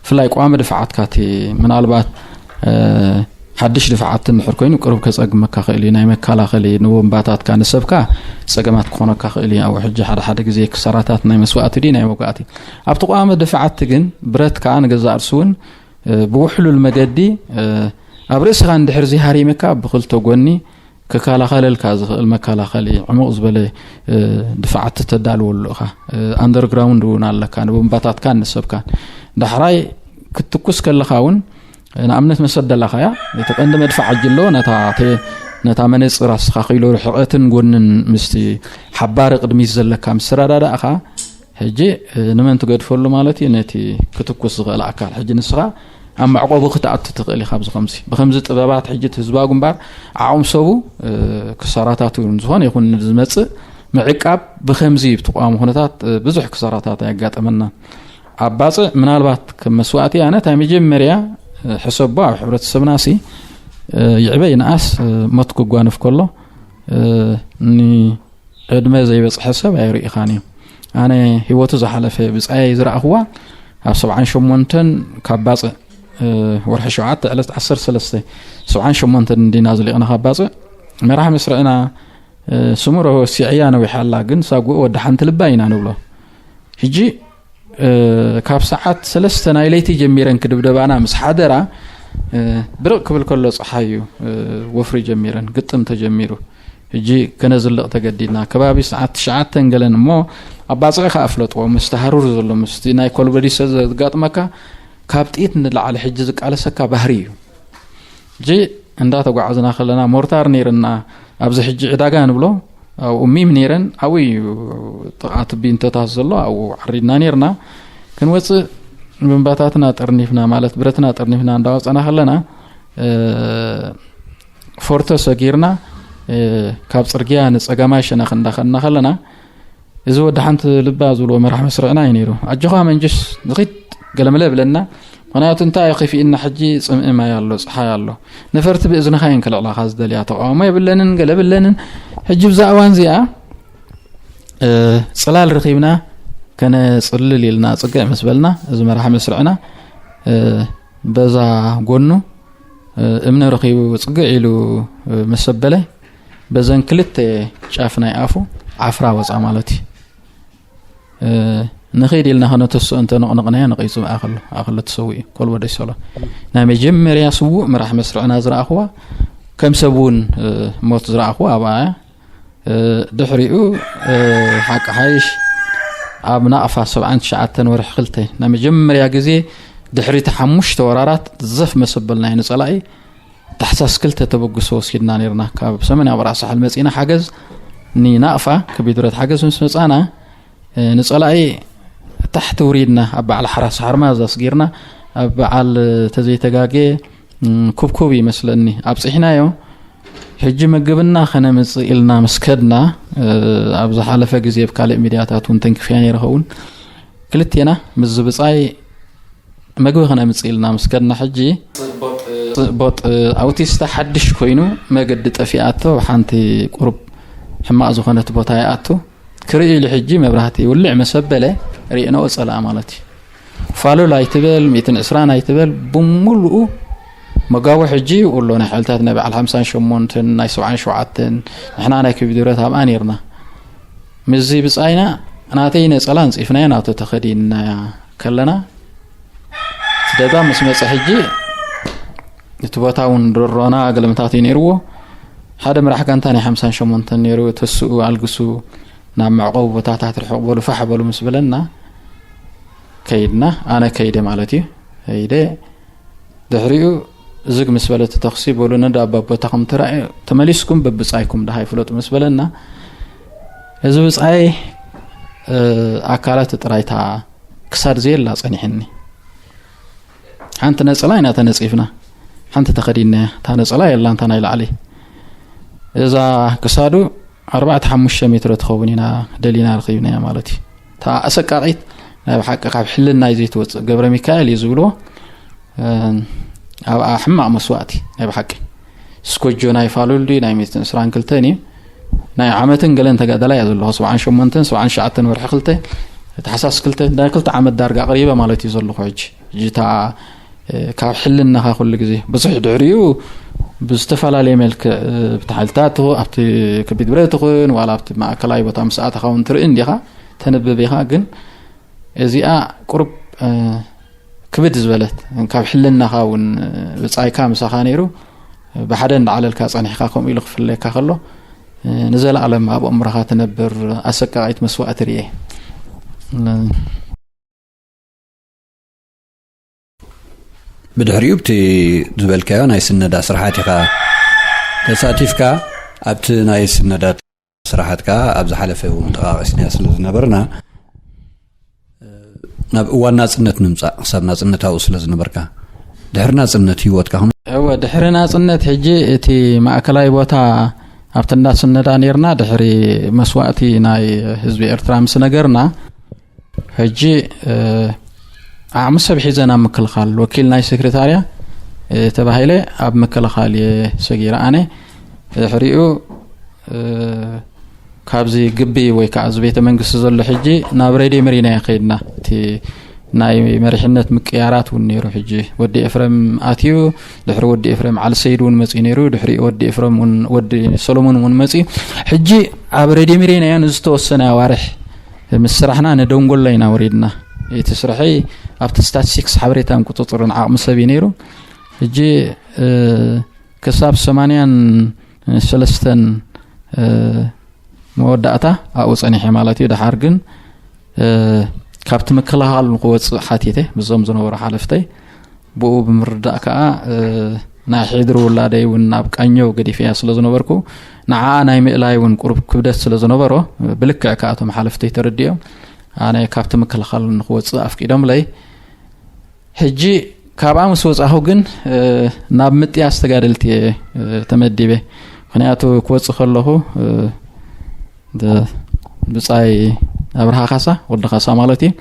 ብፍላይ ቋሚ ድፍዓትካ እቲ ምናልባት ሓድሽ ድፍዓት እንድሕር ኮይኑ ቅሩብ ከፀግመካ ክእል እዩ። ናይ መከላኸሊ ንቦምባታትካ ንሰብካ ፀገማት ክኾነካ ክእል እዩ። ኣብኡ ሕጂ ሓደ ሓደ ግዜ ክሳራታት ናይ መስዋእቲ ድዩ ናይ መውጋእቲ ኣብቲ ቋሚ ድፍዓት ግን ብረት ከዓ ንገዛእ ርእሱ እውን ብውሕሉል መገዲ ኣብ ርእስኻ እንድሕር ዘይሃሪምካ ብክልተ ጎኒ ክከላኸለልካ ዝኽእል መከላኸሊ ዕሙቕ ዝበለ ድፍዓት ተዳልወሉ ኢኻ። ኣንደርግራውንድ እውን ኣለካ ንቦምባታትካን ንሰብካን። ዳሕራይ ክትትኩስ ከለኻ እውን ንኣብነት መሰደላኻያ እቲ ቀንዲ መድፍዕ ኣጅሎ ነታ መነፅር ኣስኻ ክኢሎ ርሕቐትን ጎንን ምስቲ ሓባሪ ቅድሚት ዘለካ ምስ ተረዳዳእኻ ሕጂ ንመን ትገድፈሉ ማለት እዩ? ነቲ ክትኩስ ዝኽእል ኣካል። ሕጂ ንስኻ ኣብ መዕቆቡ ክትኣቱ ትኽእል ኢኻ። ብዚ ከምዚ ብከምዚ ጥበባት ሕጂ እቲ ህዝባዊ ግንባር ዓቕም ሰቡ ክሳራታት እውን ዝኾነ ይኹን ዝመፅእ ምዕቃብ ብከምዚ ብተቃዋሚ ኩነታት ብዙሕ ክሳራታት ኣያጋጠመና። ኣብ ባፅዕ ምናልባት ከም መስዋእቲ ኣነ እታ መጀመርያ ሕሰቦ ኣብ ሕብረተሰብና ሲ ይዕበ ይንኣስ ሞት ክጓነፍ ከሎ ዕድመ ዘይበፅሐ ሰብ ኣይርኢኻን እዩ። ኣነ ህይወቱ ዝሓለፈ ብፃየይ ዝረኣኽዋ ኣብ ሰብዓን ሸሞንተን ካብ ባፅዕ ወርሒ ሸውዓተ ዕለት ዓሰርተ ሰለስተ ሰብዓን ሸሞንተን እንዲና ዝሊቕና ካብ ባፅዕ መራሕ መስርዕና ስምሮ ወሲዕያ ነዊሓ ኣላ ግን ሳጉእ ወዲ ሓንቲ ልባ ኢና ንብሎ። ሕጂ ካብ ሰዓት ሰለስተ ናይ ለይቲ ጀሚረን ክድብደባና ምስ ሓደራ፣ ብርቕ ክብል ከሎ ፀሓይ እዩ ወፍሪ ጀሚረን፣ ግጥም ተጀሚሩ። ሕጂ ከነዝልቕ ተገዲድና። ከባቢ ሰዓት ትሽዓተ ገለን እሞ ኣባፅዕ ከኣ ፍለጥዎ፣ ምስቲ ሃሩር ዘሎ፣ ምስቲ ናይ ኮልበዲሰ ዘጋጥመካ፣ ካብ ጥይት ንላዕሊ ሕጂ ዝቃለሰካ ባህሪ እዩ። ሕጂ እንዳተጓዓዝና ከለና ሞርታር ነይርና፣ ኣብዚ ሕጂ ዕዳጋ ንብሎ ኣብኡ ሚም ነይረን፣ ኣብኡ እዩ ጥቓ ትቢንቶታት ዘሎ፣ ኣብኡ ዓሪድና ነይርና። ክንወፅእ ብምባታትና ጠርኒፍና፣ ማለት ብረትና ጠርኒፍና እንዳወፀና ከለና፣ ፎርቶ ሰጊርና፣ ካብ ፅርግያ ንፀጋማይ ሸነኽ እንዳኸድና ከለና፣ እዚ ወዲ ሓንቲ ልባ ዝብልዎ መራሕ መስርዕና እዩ ነይሩ። ኣጆኻ መንጅስ ንኺድ ገለመለ ብለና። ምኽንያቱ እንታይ እዩ ከፊእና፣ ሕጂ ፅምኢ ማይ ኣሎ፣ ፀሓይ ኣሎ። ነፈርቲ ብእዝንኻ እየን ክልዕላኻ ዝደልያ፣ ተቃውሞ የብለንን፣ ገለ የብለንን። ሕጂ ብዛ እዋን እዚኣ፣ ጽላል ረኺብና፣ ከነጽልል ኢልና ጽግዕ ምስ በልና፣ እዚ መራሕ መስርዕና በዛ ጎኑ እምኒ ረኺቡ ጽግዕ ኢሉ ምስ ኣበለ፣ በዘን ክልተ ጫፍ ናይ ኣፉ ዓፍራ ወጻ ማለት እዩ። ንኸይድ ኢልና ከነተስኦ እንተ ነቕነቕናዮ፣ ነቒጹ ብኣኸሎ ኣኸሎ ተሰዊኡ። ኮልቦ ደይሰሎ ናይ መጀመርያ ስዉእ መራሕ መስርዕና ዝረኣኽዋ፣ ከም ሰብ እውን ሞት ዝረኣኽዋ ኣብኣ እያ። ድሕሪኡ ሓቂ ሓይሽ ኣብ ናቕፋ ሰብዓን ትሽዓተን ወርሒ ክልተ ናይ መጀመርያ ግዜ ድሕሪቲ ሓሙሽተ ወራራት ዘፍ መሰበልናዮ ንጸላኢ ታሕሳስ ክልተ ተበግሶ ወሲድና ነይርና። ካብ ሰሜን ኣብ ራእሲ ሓል መጺና ሓገዝ ንናቕፋ ከቢድ ብረት ሓገዝ ምስ መጻና ንጸላኢ ታሕቲ ውሪድና ኣብ በዓል ሓራስ ሓርማዝ ኣስጊርና ኣብ በዓል ተዘይተጋጌ ኩብኩብ ይመስለኒ ኣብፂሕናዮ። ሕጂ ምግብና ከነምፅእ ኢልና ምስ ከድና፣ ኣብ ዝሓለፈ ግዜ ኣብ ካልእ ሚድያታት እውን ተንኪፍያ ነይረ ኸውን፣ ክልቴና ምስ ዝብፃይ ምግቢ ከነምፅእ ኢልና ምስ ከድና፣ ሕጂ ቦጥ ኣውቲስታ ሓድሽ ኮይኑ መገዲ ጠፊኣቶ፣ ሓንቲ ቁሩብ ሕማቕ ዝኾነት ቦታ ይኣቱ። ክርኢ ኢሉ ሕጂ መብራህቲ ይውልዕ መሰበለ ርእኖ ጸላእ ማለት እዩ። ፋሉል ኣይትበል፣ ሚእትን ዕስራን ኣይትበል፣ ብምሉኡ መጋቦ ሕጂ ይውሎ ናይ ሓይልታት ናይ በዓል ሓምሳን ሸሞንተን ናይ ሰብዓን ሸውዓተን ንሕና ናይ ከቢድ ብረት ኣብኣ ነይርና። ምስዚ ብጻይና ናተይ ነጸላ ኣንጺፍናዮ ናቶ ተኸዲንናያ ከለና እቲ ደባ ምስ መጸ ሕጂ እቲ ቦታ እውን ድሮና ገለምታት እዩ ነይርዎ። ሓደ መራሕ ጋንታ ናይ ሓምሳን ሸሞንተን ነይሩ፣ ተስኡ ኣልግሱ ናብ መዕቆቢ ቦታታት ርሕቕ በሉ ፋሕ በሉ ምስ በለና ከይድና፣ ኣነ ከይደ ማለት እዩ። ከይደ ድሕሪኡ ዝግ ምስ በለ እቲ ተኽሲ በሉ ነዳባ ቦታኹም ተራእዩ ተመሊስኩም በብጻይኩም ደሃይ ፍለጡ ምስ በለና እዚ ብጻይ ኣካላት ጥራይታ ክሳድ ዘየላ ጸኒሕኒ። ሓንቲ ነጸላ ኢና ተነጺፍና፣ ሓንቲ ተኸዲንናያ። እታ ነጸላ የላ እንታ ናይ ላዕሊ። እዛ ክሳዱ ኣርባዕተ ሓሙሽተ ሜትሮ ትኸውን ኢና ደሊና ረኺብናያ ማለት እዩ። እታ ኣሰቃቒት ናይ ብሓቂ ካብ ሕልናይ ዘይትወጽእ ገብረ ሚካኤል እዩ ዝብልዎ። ኣብኣ ሕማቕ መስዋእቲ ናይ ብሓቂ ስኮጆ ናይ ፋሉል ድዩ ናይ ሚእትን ዕስራን ክልተን እዩ። ናይ ዓመትን ገለን ተጋዳላይ እያ ዘለኹ። ሰብዓን ሸሞንተን ሰብዓን ትሽዓተን ወርሒ ክልተ፣ ታሕሳስ ክልተ፣ ናይ ክልተ ዓመት ዳርጋ ኣቕሪበ ማለት እዩ ዘለኹ። ሕጂ ሕጂ እታ ካብ ሕልናኻ ኩሉ ግዜ ብዙሕ ድሕሪኡ ብዝተፈላለየ መልክዕ ብቲ ሓይልታት ትኹ ኣብቲ ከቢድ ብረት ትኹን ዋላ ኣብቲ ማእከላይ ቦታ ምስ ኣተኻ እውን ትርኢ እንዲኻ፣ ተንብብ ኢኻ። ግን እዚኣ ቁሩብ ክብድ ዝበለት ካብ ሕልናኻ እውን ብጻይካ ምሳኻ ነይሩ ብሓደ እንዳዓለልካ ጸኒሕካ ከምኡ ኢሉ ክፍለየካ ከሎ ንዘለኣለም ኣብ ኣእምሮኻ ትነብር ኣሰቃቒት መስዋእቲ ርእየ። ብድሕሪኡ ብቲ ዝበልካዮ ናይ ስነዳ ስራሓት ኢኻ ተሳቲፍካ። ኣብቲ ናይ ስነዳ ስራሓት ከኣ ኣብ ዝሓለፈ እውን ጠቓቒስናዮ ስለ ዝነበርና፣ ናብ እዋን ናጽነት ንምጻእ፣ ክሳብ ናጽነታዊ ስለ ዝነበርካ፣ ድሕሪ ናጽነት ህይወትካ ከመይ? እወ፣ ድሕሪ ናጽነት ሕጂ እቲ ማእከላይ ቦታ ኣብቲ እንዳ ስነዳ ኔርና፣ ድሕሪ መስዋእቲ ናይ ህዝቢ ኤርትራ ምስ ነገርና፣ ሕጂ ዓቕሚ ሰብ ሒዘ ናብ ምክልኻል ወኪል ናይ ሴክሬታርያ ተባሂለ ኣብ ምክልኻል እየ ሰጊረ ኣነ። ድሕሪኡ ካብዚ ግቢ ወይ ከዓ እዚ ቤተ መንግስቲ ዘሎ ሕጂ ናብ ሬድዮ መሪና እየ ከይድና። እቲ ናይ መሪሕነት ምቅያራት እውን ነይሩ። ሕጂ ወዲ ኤፍረም ኣትዩ፣ ድሕሪ ወዲ ኤፍረም ዓሊ ሰይድ እውን መፅዩ ነይሩ። ድሕሪ ወዲ ኤፍረም እውን ወዲ ሰሎሞን እውን መፅዩ። ሕጂ ኣብ ሬድዮ መሪና እያ ንዝተወሰነ ኣዋርሕ ምስ ስራሕና ንደንጎሎ ኢና ወሪድና። እቲ ስርሐይ ኣብቲ ስታትስቲክስ ሓበሬታን ቁፅፅርን ዓቕሚ ሰብ እዩ ነይሩ። ሕጂ ክሳብ ሰማንያን ሰለስተን መወዳእታ ኣብኡ ፀኒሐ ማለት እዩ። ደሓር ግን ካብቲ ምክልኻል ንክወፅእ ሓቲተ ብዞም ዝነበሩ ሓለፍተይ። ብኡ ብምርዳእ ከዓ ናይ ሕድሪ ውላደይ እውን ናብ ቃኘው ገዲፈያ ስለ ዝነበርኩ፣ ንዓ ናይ ምእላይ እውን ቁሩብ ክብደት ስለ ዝነበሮ፣ ብልክዕ ከዓ እቶም ሓለፍተይ ተረዲኦም ኣነ ካብቲ ምክልኻል ንክወፅእ ኣፍቂዶምለይ። ሕጂ ካብኣ ምስ ወፃኹ ግን ናብ ምጥያስ ተጋደልቲ እየ ተመዲበ። ምክንያቱ ክወፅእ ከለኹ ብፃይ ኣብርሃ ካሳ፣ ወዲ ካሳ ማለት እዩ፣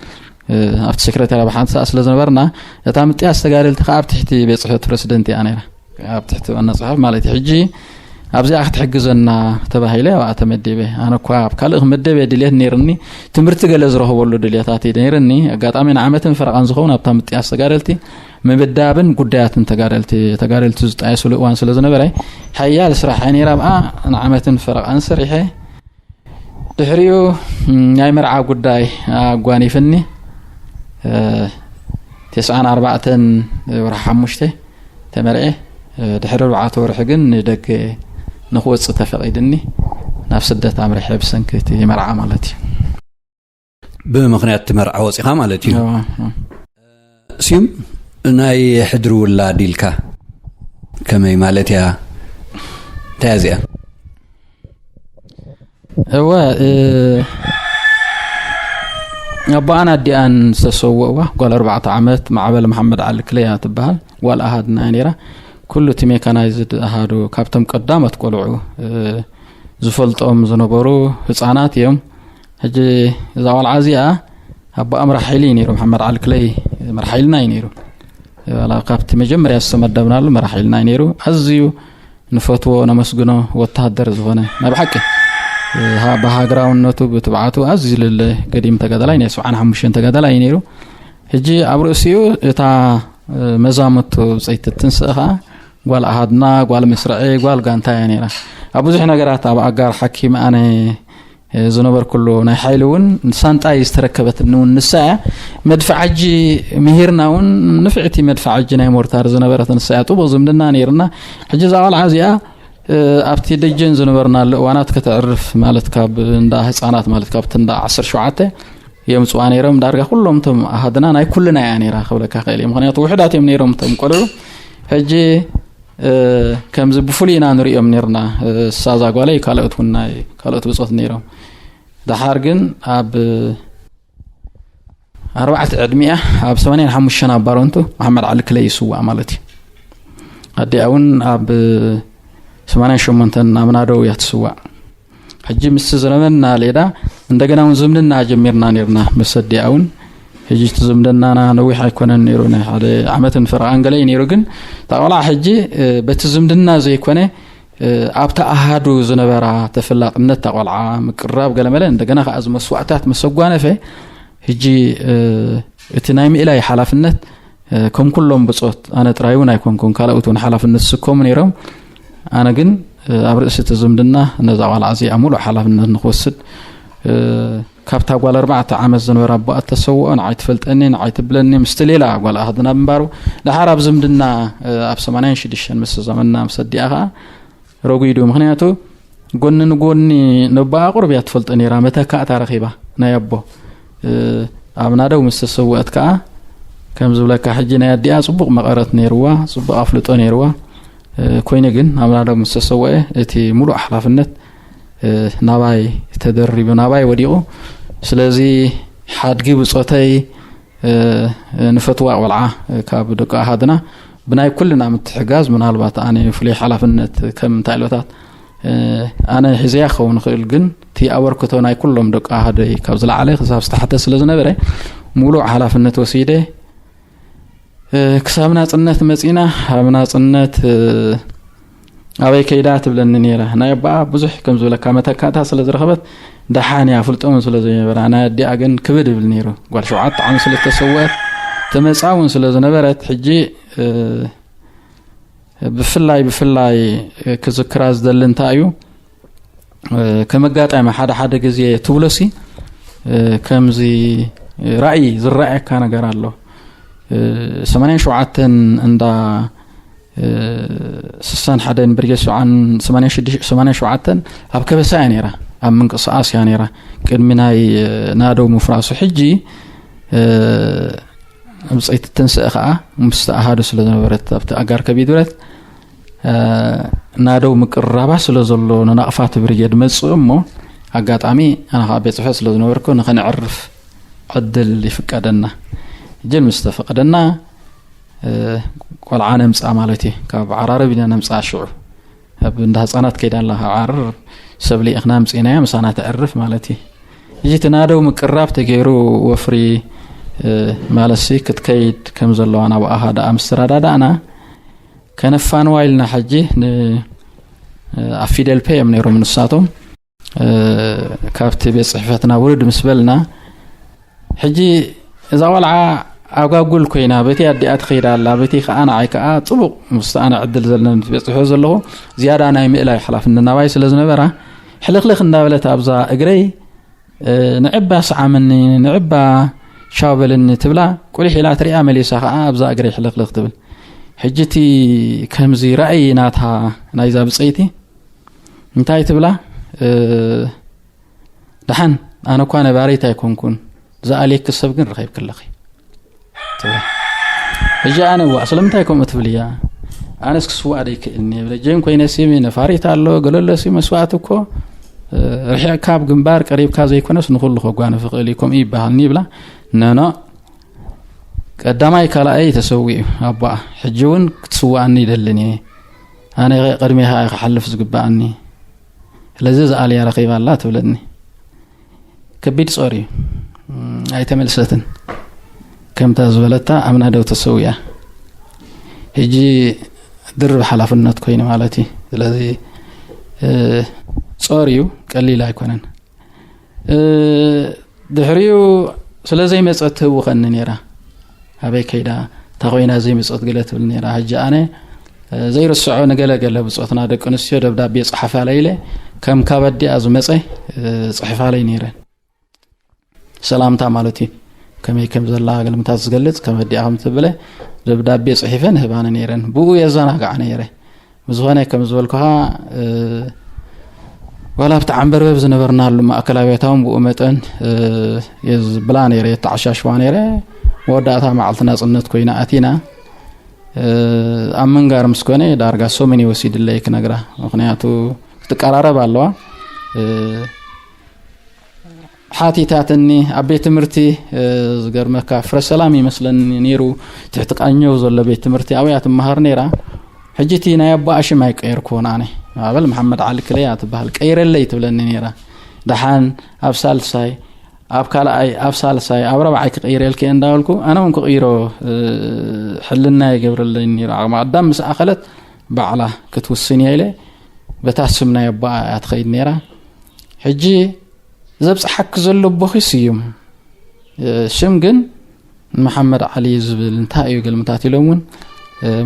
ኣብቲ ሴክሬታሪ ኣብ ሓንሳእ ስለ ዝነበርና፣ እታ ምጥያስ ተጋደልቲ ከዓ ኣብ ትሕቲ ቤት ፅሕፈት ፕረሲደንት እያ ነይራ፣ ኣብ ትሕቲ ዋና ፀሓፊ ማለት እዩ። ሕጂ ኣብዚኣ ክትሕግዘና ተባሂለ ኣብኣ ተመዲበ። ኣነ እኳ ኣብ ካልእ ክምደብ እየ ድልየት ነይርኒ፣ ትምህርቲ ገለ ዝረኽበሉ ድልየታት እዩ ነይርኒ። ኣጋጣሚ ንዓመትን ፈረቓን ዝኸውን ኣብታ ምጥያስ ተጋደልቲ ምምዳብን ጉዳያትን ተጋደልቲ ተጋደልቲ ዝጣየስሉ እዋን ስለ ዝነበረ፣ ሓያል ስራሕ እያ ነይራ። ኣብኣ ንዓመትን ፈረቓን ሰሪሐ። ድሕሪኡ ናይ መርዓ ጉዳይ ኣጓኒፍኒ። ተስዓን ኣርባዕተን ወርሒ ሓሙሽተ ተመርዐ። ድሕሪ ኣርባዕተ ወርሒ ግን ንደገ ንክወፅእ ተፈቒድኒ፣ ናብ ስደት ኣምሪሐ ብሰንኪ እቲ መርዓ ማለት እዩ። ብምኽንያት እቲ መርዓ ወፂኻ ማለት እዩ። ስዩም፣ ናይ ሕድሪ ውላድ ኢልካ ከመይ ማለት እያ? እንታይ እያ እዚኣ? እወ፣ ኣቦኣን ኣዲኣን ዝተሰወእዋ ጓል ኣርባዕተ ዓመት ማዕበል መሓመድ ዓሊ ክለያ ትበሃል ጓል ኣሃድና እያ ነይራ። ኩሉ እቲ ሜካናይዝድ ኣሃዱ ካብቶም ቀዳሞት ቆልዑ ዝፈልጦም ዝነበሩ ህፃናት እዮም። ሕጂ እዛ ቆልዓ እዚኣ ኣቦኣ መራሕ ሓይሊ እዩ ነይሩ። መሓመድ ዓሊ ክለይ መራሕ ሓይልና እዩ ነይሩ። ዋላ ካብቲ መጀመርያ ዝተመደብናሉ መራሕ ሓይልና እዩ ነይሩ። ኣዝዩ ንፈትዎ ነመስግኖ ወተሃደር ዝኾነ ናይ ብሓቂ ብሃገራውነቱ ብትብዓቱ ኣዝዩ ልለ ገዲም ተጋዳላይ ናይ ሰብዓን ሓሙሽተን ተጋዳላይ እዩ ነይሩ። ሕጂ ኣብ ርእሲኡ እታ መዛመቱ ብፀይቲ ትንስእ ኸዓ ጓል ኣሃድና፣ ጓል መስርዒ፣ ጓል ጋንታ እያ ነይራ። ኣብ ብዙሕ ነገራት ኣብ ኣጋር ሓኪም ኣነ ዝነበርኩሉ ናይ ሓይሊ እውን ሳንጣይ ዝተረከበትኒ እውን ንሳ እያ። መድፍዓጂ ምሂርና እውን ንፍዕቲ መድፍዓጂ ናይ ሞርታር ዝነበረት ንሳ እያ። ጥቡቕ ዝምድና ነይርና። ሕጂ እዛ ቆልዓ እዚኣ ኣብቲ ደጀን ዝነበርናሉ እዋናት ከተዕርፍ ማለት ካብ እንዳ ህፃናት ማለት ካብቲ እንዳ ዓሰርተ ሸውዓተ የምፅዋ ነይሮም። ዳርጋ ኩሎም እቶም ኣሃድና ናይ ኩልና እያ ነይራ ክብለካ ክእል እየ። ምክንያቱ ውሕዳት እዮም ነይሮም እቶም ቆልዑ። ሕጂ ከምዚ ብፍሉይ ኢና ንሪኦም ነርና። እሳ እዛ ጓለይ ካልኦት እውን ናይ ካልኦት ብፆት ነይሮም። ደሓር ግን ኣብ ኣርባዕተ ዕድሚኣ ኣብ ሰማንያን ሓሙሽተን ኣብ ባረንቱ መሓመድ ዓሊ ክለይ ይስዋእ ማለት እዩ። ኣዲኣ እውን ኣብ ሰማንያን ሸሞንተን ኣብ ናደው እያ ትስዋእ። ሕጂ ምስ ዝረመና ሌዳ እንደገና እውን ዝምድና ጀሚርና ነርና ምስ ኣዲኣ እውን። ሕጂ እቲ ዝምድናና ነዊሕ ኣይኮነን ነይሩ፣ ናይ ሓደ ዓመትን ፈረቓን ገለ እዩ ነይሩ። ግን እታ ቆልዓ ሕጂ በቲ ዝምድና ዘይኮነ ኣብቲ ኣሃዱ ዝነበራ ተፈላጥነት እታ ቆልዓ ምቅራብ ገለመለ እንደገና ከዓ እዚ መስዋእታት መሰጓነፈ። ሕጂ እቲ ናይ ምእላይ ሓላፍነት ከም ኩሎም ብፆት ኣነ ጥራይ እውን ኣይኮንኩን፣ ካልኦት እውን ሓላፍነት ዝስከሙ ነይሮም። ኣነ ግን ኣብ ርእሲ እቲ ዝምድና ነዛ ቆልዓ እዚኣ ሙሉእ ሓላፍነት ንክወስድ ካብታ ጓል ኣርባዕተ ዓመት ዝነበረ ኣቦኣ እተሰውኦ ንዓይ ትፈልጠኒ ንዓይ ትብለኒ ምስቲ ሌላ ጓል ኣሃድና ብምንባሩ ደሓር ኣብ ዝምድና ኣብ ሰማንያን ሽዱሽተን ምስ ዘመንና ምስ ኣዲኣ ከዓ ረጒዱ። ምክንያቱ ጎኒ ንጎኒ ነቦኣ ቁሩብ እያ ትፈልጦ ነይራ፣ መተካእታ ረኺባ ናይ ኣቦ ኣብ ናደው ምስ ተሰወአት ከዓ ከም ዝብለካ ሕጂ ናይ ኣዲኣ ፅቡቕ መቐረት ነይርዋ፣ ፅቡቕ ኣፍልጦ ነይርዋ። ኮይኑ ግን ኣብ ናደው ምስ ተሰወአ እቲ ሙሉእ ሓላፍነት ናባይ ተደሪቡ ናባይ ወዲቑ። ስለዚ ሓድጊ ብፆተይ ንፈትዋ ቆልዓ ካብ ደቂ ኣሃድና ብናይ ኩልና ምትሕጋዝ ምናልባት ኣነ ፍሉይ ሓላፍነት ከም እንታይ ኢሎታት ኣነ ሒዘያ ክኸውን ይኽእል፣ ግን እቲ ኣበርክቶ ናይ ኩሎም ደቂ ኣሃደይ ካብ ዝለዓለ ክሳብ ዝተሓተ ስለ ዝነበረ ሙሉእ ሓላፍነት ወሲደ ክሳብ ናፅነት መፂና። ኣብ ናፅነት ኣበይ ከይዳ ትብለኒ ነይራ። ናይ ኣቦኣ ብዙሕ ከም ዝብለካ መተካእታ ስለ ዝረኸበት ደሓን እያ፣ ፍልጦምን ስለ ዘይነበራ። ናይ ኣዲኣ ግን ክብድ ይብል ነይሩ። ጓል ሸውዓተ ዓመት ስለ ዝተሰወአት ተመፃ እውን ስለ ዝነበረት ሕጂ ብፍላይ ብፍላይ ክዝክራ ዝደሊ እንታይ እዩ ከም ኣጋጣሚ ሓደ ሓደ ግዜ ትብሎሲ ከምዚ ራእይ ዝረኣየካ ነገር ኣሎ። ሰማንያን ሸውዓተን እንዳ ስሳን ሓደን ብርጌድ ሰማንያን ሸውዓተን ኣብ ከበሳ እያ ነይራ፣ ኣብ ምንቅስቃስ እያ ነይራ። ቅድሚ ናይ ናደው ምፍራሱ ሕጂ ብፀይቲ ትንስእ ከዓ ምስቲ ኣሃዱ ስለ ዝነበረት ኣብቲ ኣጋር ከቢድ ብረት ናደው ምቅርራባ ስለ ዘሎ ንናቕፋት ብርጌድ መፅእ እሞ ኣጋጣሚ ኣነ ከዓ ቤት ፅሕፈት ስለ ዝነበርኩ ንኸነዕርፍ ዕድል ይፍቀደና። እጅል ምስ ተፈቀደና ቆልዓ ነምፃ ማለት እዩ። ካብ ዓራርብ ኢና ነምፃ ሽዑ ኣብ እንዳ ህፃናት ከይዳ ኣላ። ካብ ዓርር ሰብ ልኢኽና ኣምፂእናያ ምሳና ተዕርፍ ማለት እዩ። እዚ እቲ ናደው ምቅራብ ተገይሩ ወፍሪ ማለትሲ ክትከይድ ከም ዘለዋ ናብ ኣሃዳ ኣምስተራዳዳእና ከነፋንዋ ኢልና ሕጂ ኣብ ፊደል ፔ እዮም ነይሮም ንሳቶም። ካብቲ ቤት ፅሕፈትና ውርድ ምስ በልና ሕጂ እዛ ቆልዓ ኣጓጉል ኮይና በቲ ኣዲኣ ትኸይዳ ኣላ፣ በቲ ከዓ ንዓይ ከዓ ፅቡቕ ምስ ኣነ ዕድል ዘለኒ ቤት ፅሕፈት ዘለኹ ዝያዳ ናይ ምእላይ ሓላፍነት ናባይ ስለ ዝነበራ ሕልኽልኽ እንዳበለት ኣብዛ እግረይ ንዕባ ሰዓምኒ፣ ንዕባ ሻው በልኒ ትብላ። ቁሊሕ ኢላ ትሪኣ መሊሳ ከዓ ኣብዛ እግረይ ሕልኽልኽ ትብል። ሕጂ እቲ ከምዚ ራእይ ናታ ናይዛ ብፀይቲ እንታይ ትብላ? ደሓን ኣነ እኳ ነባሪት ኣይኮንኩን፣ ዝኣልየኪ ሰብ ግን ረኺብኪ ኣለኺ ትብል። ሕጂ ኣነ ዋ ስለምንታይ ከምኡ ትብል እያ? ኣነስ ክስዋእ ደይክእልኒ ብለ ጀን ኮይነ ሲሚ ነፋሪት ኣሎ ገለሎ ሲ መስዋእቲ እኮ ርሒቕካ ኣብ ግንባር ቀሪብካ ዘይኮነስ ንኹሉ ከጓንፍ ይኽእል እዩ ከምኡ ይበሃልኒ ይብላ። ነኖ ቀዳማይ ካልኣይ ተሰዊኡ ኣቦኣ ሕጂ እውን ክትስዋኣኒ ይደልን እየ። ኣነ ቅድሜኻ እየ ክሓልፍ ዝግበኣኒ። ስለዚ ዝኣልያ ረኺባ ኣላ ትብለኒ። ከቢድ ጾር እዩ። ኣይተመልሰትን። ከምታ ዝበለታ ኣብ ናደው ተሰዊኣ። ሕጂ ድርብ ሓላፍነት ኮይኑ ማለት እዩ። ስለዚ ጾር እዩ፣ ቀሊል ኣይኮነን። ድሕሪኡ ስለ ዘይመፀት ትህውኸኒ ነይራ። ኣበይ ከይዳ እታ ኮይና ዘይመፀት ገለ ትብል ነይራ። ሕጂ ኣነ ዘይርስዖ ንገለገለ ብፆትና ደቂ ኣንስትዮ ደብዳቤ ፀሓፋለይ ኢለ ከም ካብ ኣዲኣ ዝመፀ ፅሕፋለይ ነይረን። ሰላምታ ማለት እዩ። ከመይ ከም ዘላ ግልምታት ዝገልፅ ከም ኣዲኣ ከም ትብለ ደብዳቤ ፅሒፈን ህባነ ነይረን። ብኡ የዘናጋዕ ነይረ። ብዝኾነ ከም ዝበልኩኻ ዋላ ኣብቲ ዓንበርበብ ዝነበርናሉ ማእከላዊ ቤታውን ብኡ መጠን የዝብላ ነይረ፣ የተዓሻሽዋ ነይረ። መወዳእታ መዓልቲ ናፅነት ኮይና ኣቲና። ኣብ ምንጋር ምስ ኮነ ዳርጋ ሰሙን ይወሲድለይ ክነግራ፣ ምክንያቱ ክትቀራረብ ኣለዋ። ሓቲታትኒ ኣብ ቤት ትምህርቲ ዝገርመካ ፍረ ሰላም ይመስለኒ ነይሩ፣ ትሕቲ ቃኘው ዘሎ ቤት ትምህርቲ ኣብያ ትመሃር ነይራ። ሕጂ እቲ ናይ ኣቦኣ ሽም ኣይቀየርኩዎን ኣነ። ኣበል መሓመድ ዓሊ ክለያ ትበሃል ቀይረለይ ትብለኒ ነይራ። ደሓን ኣብ ሳልሳይ ኣብ ካልኣይ ኣብ ሳልሳይ ኣብ ረብዓይ ክቕይረልክ እየ እንዳበልኩ ኣነ እውን ክቕይሮ ሕልና ይገብረለይ ነይሩ። ዓቕሚ ኣዳም ምስ ኣኸለት ባዕላ ክትውስን እያ ኢለ በታ ስም ናይ ኣቦኣ እያ ትኸይድ ነይራ። ሕጂ ዘብፅሓኪ ዘሎ ኣቦኺ ስዩም ሽም ግን ንመሓመድ ዓሊ እዩ ዝብል እንታይ እዩ ግልምታት ኢሎም እውን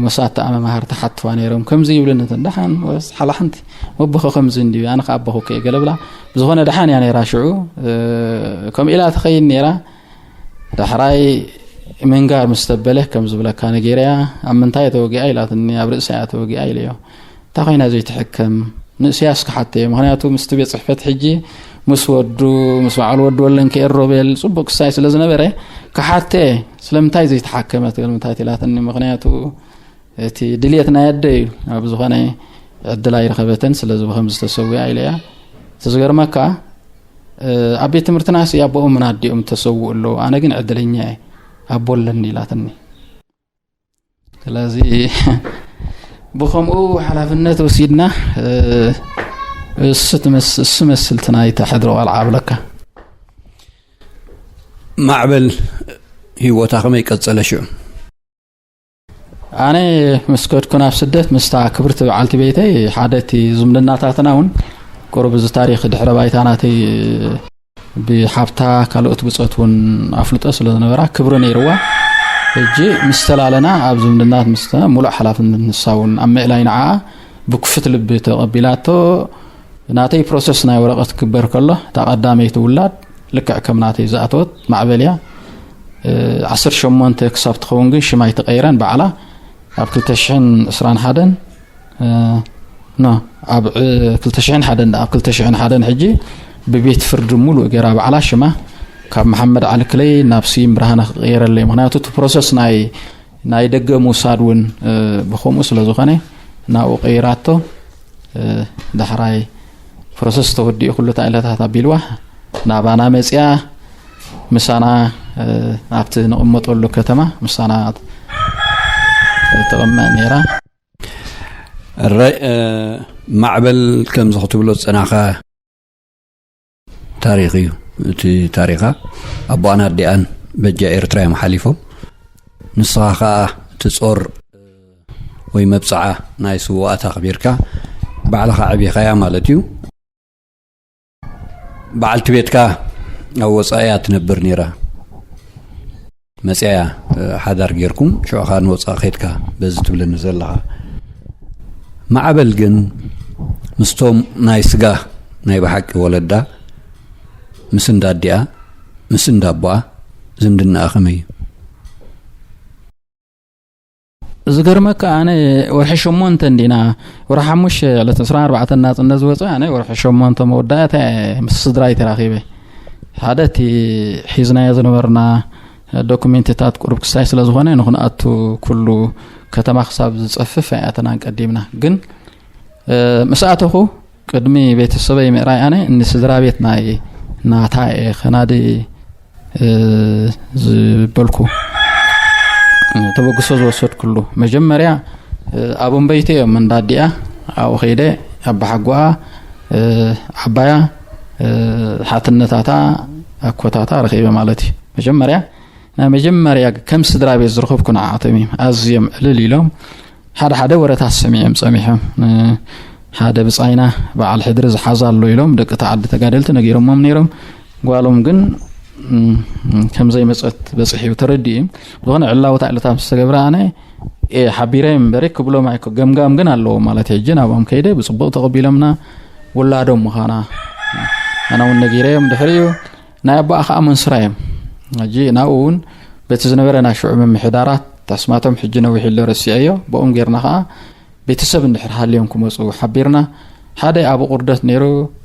መሳት ተኣመማሃር ተሓትዋ ነይሮም ከምዚ ይብልኒ ደሓን ሓላ ሓንቲ መቦኸ ከምዚ እንዲ ኣነ ከኣቦኹ ከ ገለብላ ብዝኾነ ደሓን እያ ነይራ ሽዑ ከምኡ ኢላ ትኸይድ ነይራ። ዳሕራይ ምንጋር ምስ ተበለ ከም ዝብለካ ነጌርያ ኣብ ምንታይ ተወጊኣ ኢላትኒ ኣብ ርእሳ እያ ተወጊኣ ኢለዮ። እንታይ ኮይና ዘይትሕከም ንእስያስ ክሓተዮ ምክንያቱ ምስቲ ቤት ፅሕፈት ሕጂ ምስ ወዱ ምስ በዓል ወዱ ወለን ከኤር ሮቤል ፅቡቅ ክሳይ ስለ ዝነበረ ክሓተ ስለምንታይ ዘይተሓከመት ገልምታት ኢላትኒ ምክንያቱ እቲ ድልየት ናይ ኣደ እዩ ኣብ ዝኾነ ዕድል ኣይረኸበትን ስለዚ ብከም ዝተሰዊያ ኢለያ። እቲ ዝገርመካ ኣብ ቤት ትምህርትና ሲ ኣቦኦምን ኣዲኦም ተሰውኡ ኣለዉ ኣነ ግን ዕድለኛ እየ ኣቦ ኣለኒ ኢላትኒ። ስለዚ ብኸምኡ ሓላፍነት ወሲድና እሱ መስል ትናይ ተሕድሮ ቆልዓ ኣብለካ። ማዕበል ህይወታ ከመይ ቀጸለ ሽዑ? ኣነ ምስ ከድኩ ናብ ስደት ምስታ ክብርቲ በዓልቲ ቤተይ ሓደ እቲ ዝምድናታትና እውን ቁሩብ እዚ ታሪክ ድሕረ ባይታ ናተይ ብሓብታ ካልኦት ብፆት እውን ኣፍልጦ ስለ ዝነበራ ክብሪ ነይርዋ። ሕጂ ምስ ተላለና ኣብ ዝምድናት ምስ ሙሉእ ሓላፍነት ንሳ እውን ኣብ ምእላይ ንዓኣ ብክፉት ልቢ ተቐቢላቶ። ናተይ ፕሮሰስ ናይ ወረቐት ክግበር ከሎ እታ ቀዳመይቲ ውላድ ልክዕ ከም ናተይ ዝኣተወት ማዕበል እያ። ዓሰርተ ሸሞንተ ክሳብ ትኸውን ግን ሽማ ኣይተቐይረን። ባዕላ ኣብ ክልተ ሽሕን ዕስራን ሓደን፣ እ፣ ኖ፣ ኣብ፣ እ፣ ክልተ ሽሕን ሓደን፣ ኣብ ክልተ ሽሕን ሓደን ሕጂ ብቤት ፍርዲ ሙሉእ ገይራ ባዕላ ሽማ ካብ መሓመድ ዓሊ ክለይ ናብ ስዩም ብርሃነ ክቕየረለይ። ምኽንያቱ እቲ ፕሮሰስ ናይ፣ ናይ ደገ ምውሳድ እውን፣ እ፣ ብኸምኡ ስለ ዝኾነ ናብኡ ቀይራቶ። እ፣ ዳሕራይ ፕሮሰስ ተወዲኡ ኩሉ ታይለታት ኣቢልዋ ናባና መፅያ ምሳና፣ እ፣ ኣብቲ ንቕመጠሉ ከተማ ምሳና ተቐመጥ ነይራ። እረ፣ እ፣ ማዕበል ከምዚ ክትብሎ ዝጸናኻ ታሪኽ እዩ። እቲ ታሪኻ ኣቦኣን ኣዲኣን በጃ ኤርትራ እዮም ሓሊፎም። ንስኻ ኸኣ እቲ ጾር ወይ መብጽዓ ናይ ስውኣት ኣኽቢርካ ባዕልኻ ዕቢኻያ ማለት እዩ። በዓልቲ ቤትካ ኣብ ወጻኢ እያ ትነብር ነይራ። መጽያ እያ፣ ሓዳር ጌርኩም ሽዑ ኸኣ ንወጻኢ ኸይድካ በዚ ትብለኒ ዘለኻ። ማዕበል ግን ምስቶም ናይ ስጋ ናይ ብሓቂ ወለዳ፣ ምስ እንዳ ኣዲኣ፣ ምስ እንዳ ኣቦኣ ዝምድናኣ ከመይ እዩ? ዝገርመካ ኣነ ወርሒ ሸሞንተ እንዲና፣ ወርሒ ሓሙሽተ ዕለት ዕስራን ኣርባዕተን ናጽነት ዝወጸ ኣነ ወርሒ ሸሞንተ መወዳእታ ምስ ስድራይ ተራኺበ። ሓደ እቲ ሒዝናዮ ዝነበርና ዶኩሜንትታት ቁሩብ ክስታይ ስለ ዝኾነ ንኽንኣቱ ኩሉ ከተማ ክሳብ ዝጸፍፍ ኣይኣተናን ቀዲምና። ግን፣ እ፣ ምስ ኣተኹ ቅድሚ ቤተሰበይ ምእራይ ኣነ ንስድራ ቤት ናይ ናታ እየ ከናዲ፣ እ፣ ዝበልኩ ተበግሶ ዝወሰድኩሉ። መጀመርያ፣ እ፣ ኣብ እምበይተ እዮም እንዳ ኣዲኣ ኣብኡ ከይደ ኣባሓጎኣ፣ እ፣ ዓባያ፣ እ፣ ሓትነታታ ኣኮታታ ረኺበ ማለት እዩ። መጀመርያ ናይ መጀመርያ ከም ስድራ ቤት ዝረኸብኩ ንዓኣቶም እዮም። ኣዝዮም ዕልል ኢሎም ሓደ ሓደ ወረታት ሰሚዖም ጸሚሖም። እ፣ ሓደ ብጻይና በዓል ሕድሪ ዝሓዛ ኣሎ ኢሎም ደቂ ተዓዲ ተጋደልቲ ነጊሮሞም ነይሮም። ጓሎም ግን፣ እም፣ ከም ዘይመጸት በጽሕ እዩ ተረዲኡ እዩ። ዝኾነ ዕላዊ ታዕልታት ምስ ተገብረ ኣነ፣ ኤ፣ ሓቢረ እምበሪ ክብሎም ኣይኮ-፣ ገምጋም ግን ኣለዎ ማለት እዩ። ሕጂ ናብኦም ከይደ ብጽቡቕ ተቐቢሎምና ውላዶም ምዃና ኣነ እውን ነጊረዮም። ድሕሪኡ ናይ ኣቦኣ ኸኣ መንስራ እዮም። ሕጂ ናብኡ እውን በቲ ዝነበረ ናይ ሽዑ ምምሕዳራት ኣስማቶም ሕጂ ነዊሕ ኢለ ረሲዐዮ። ብኦም ጌርና ኸኣ ቤተሰብ እንድሕር ሃልዮም ክመጹ ሓቢርና። ሓደ ኣብ ቁርደት ነይሩ፣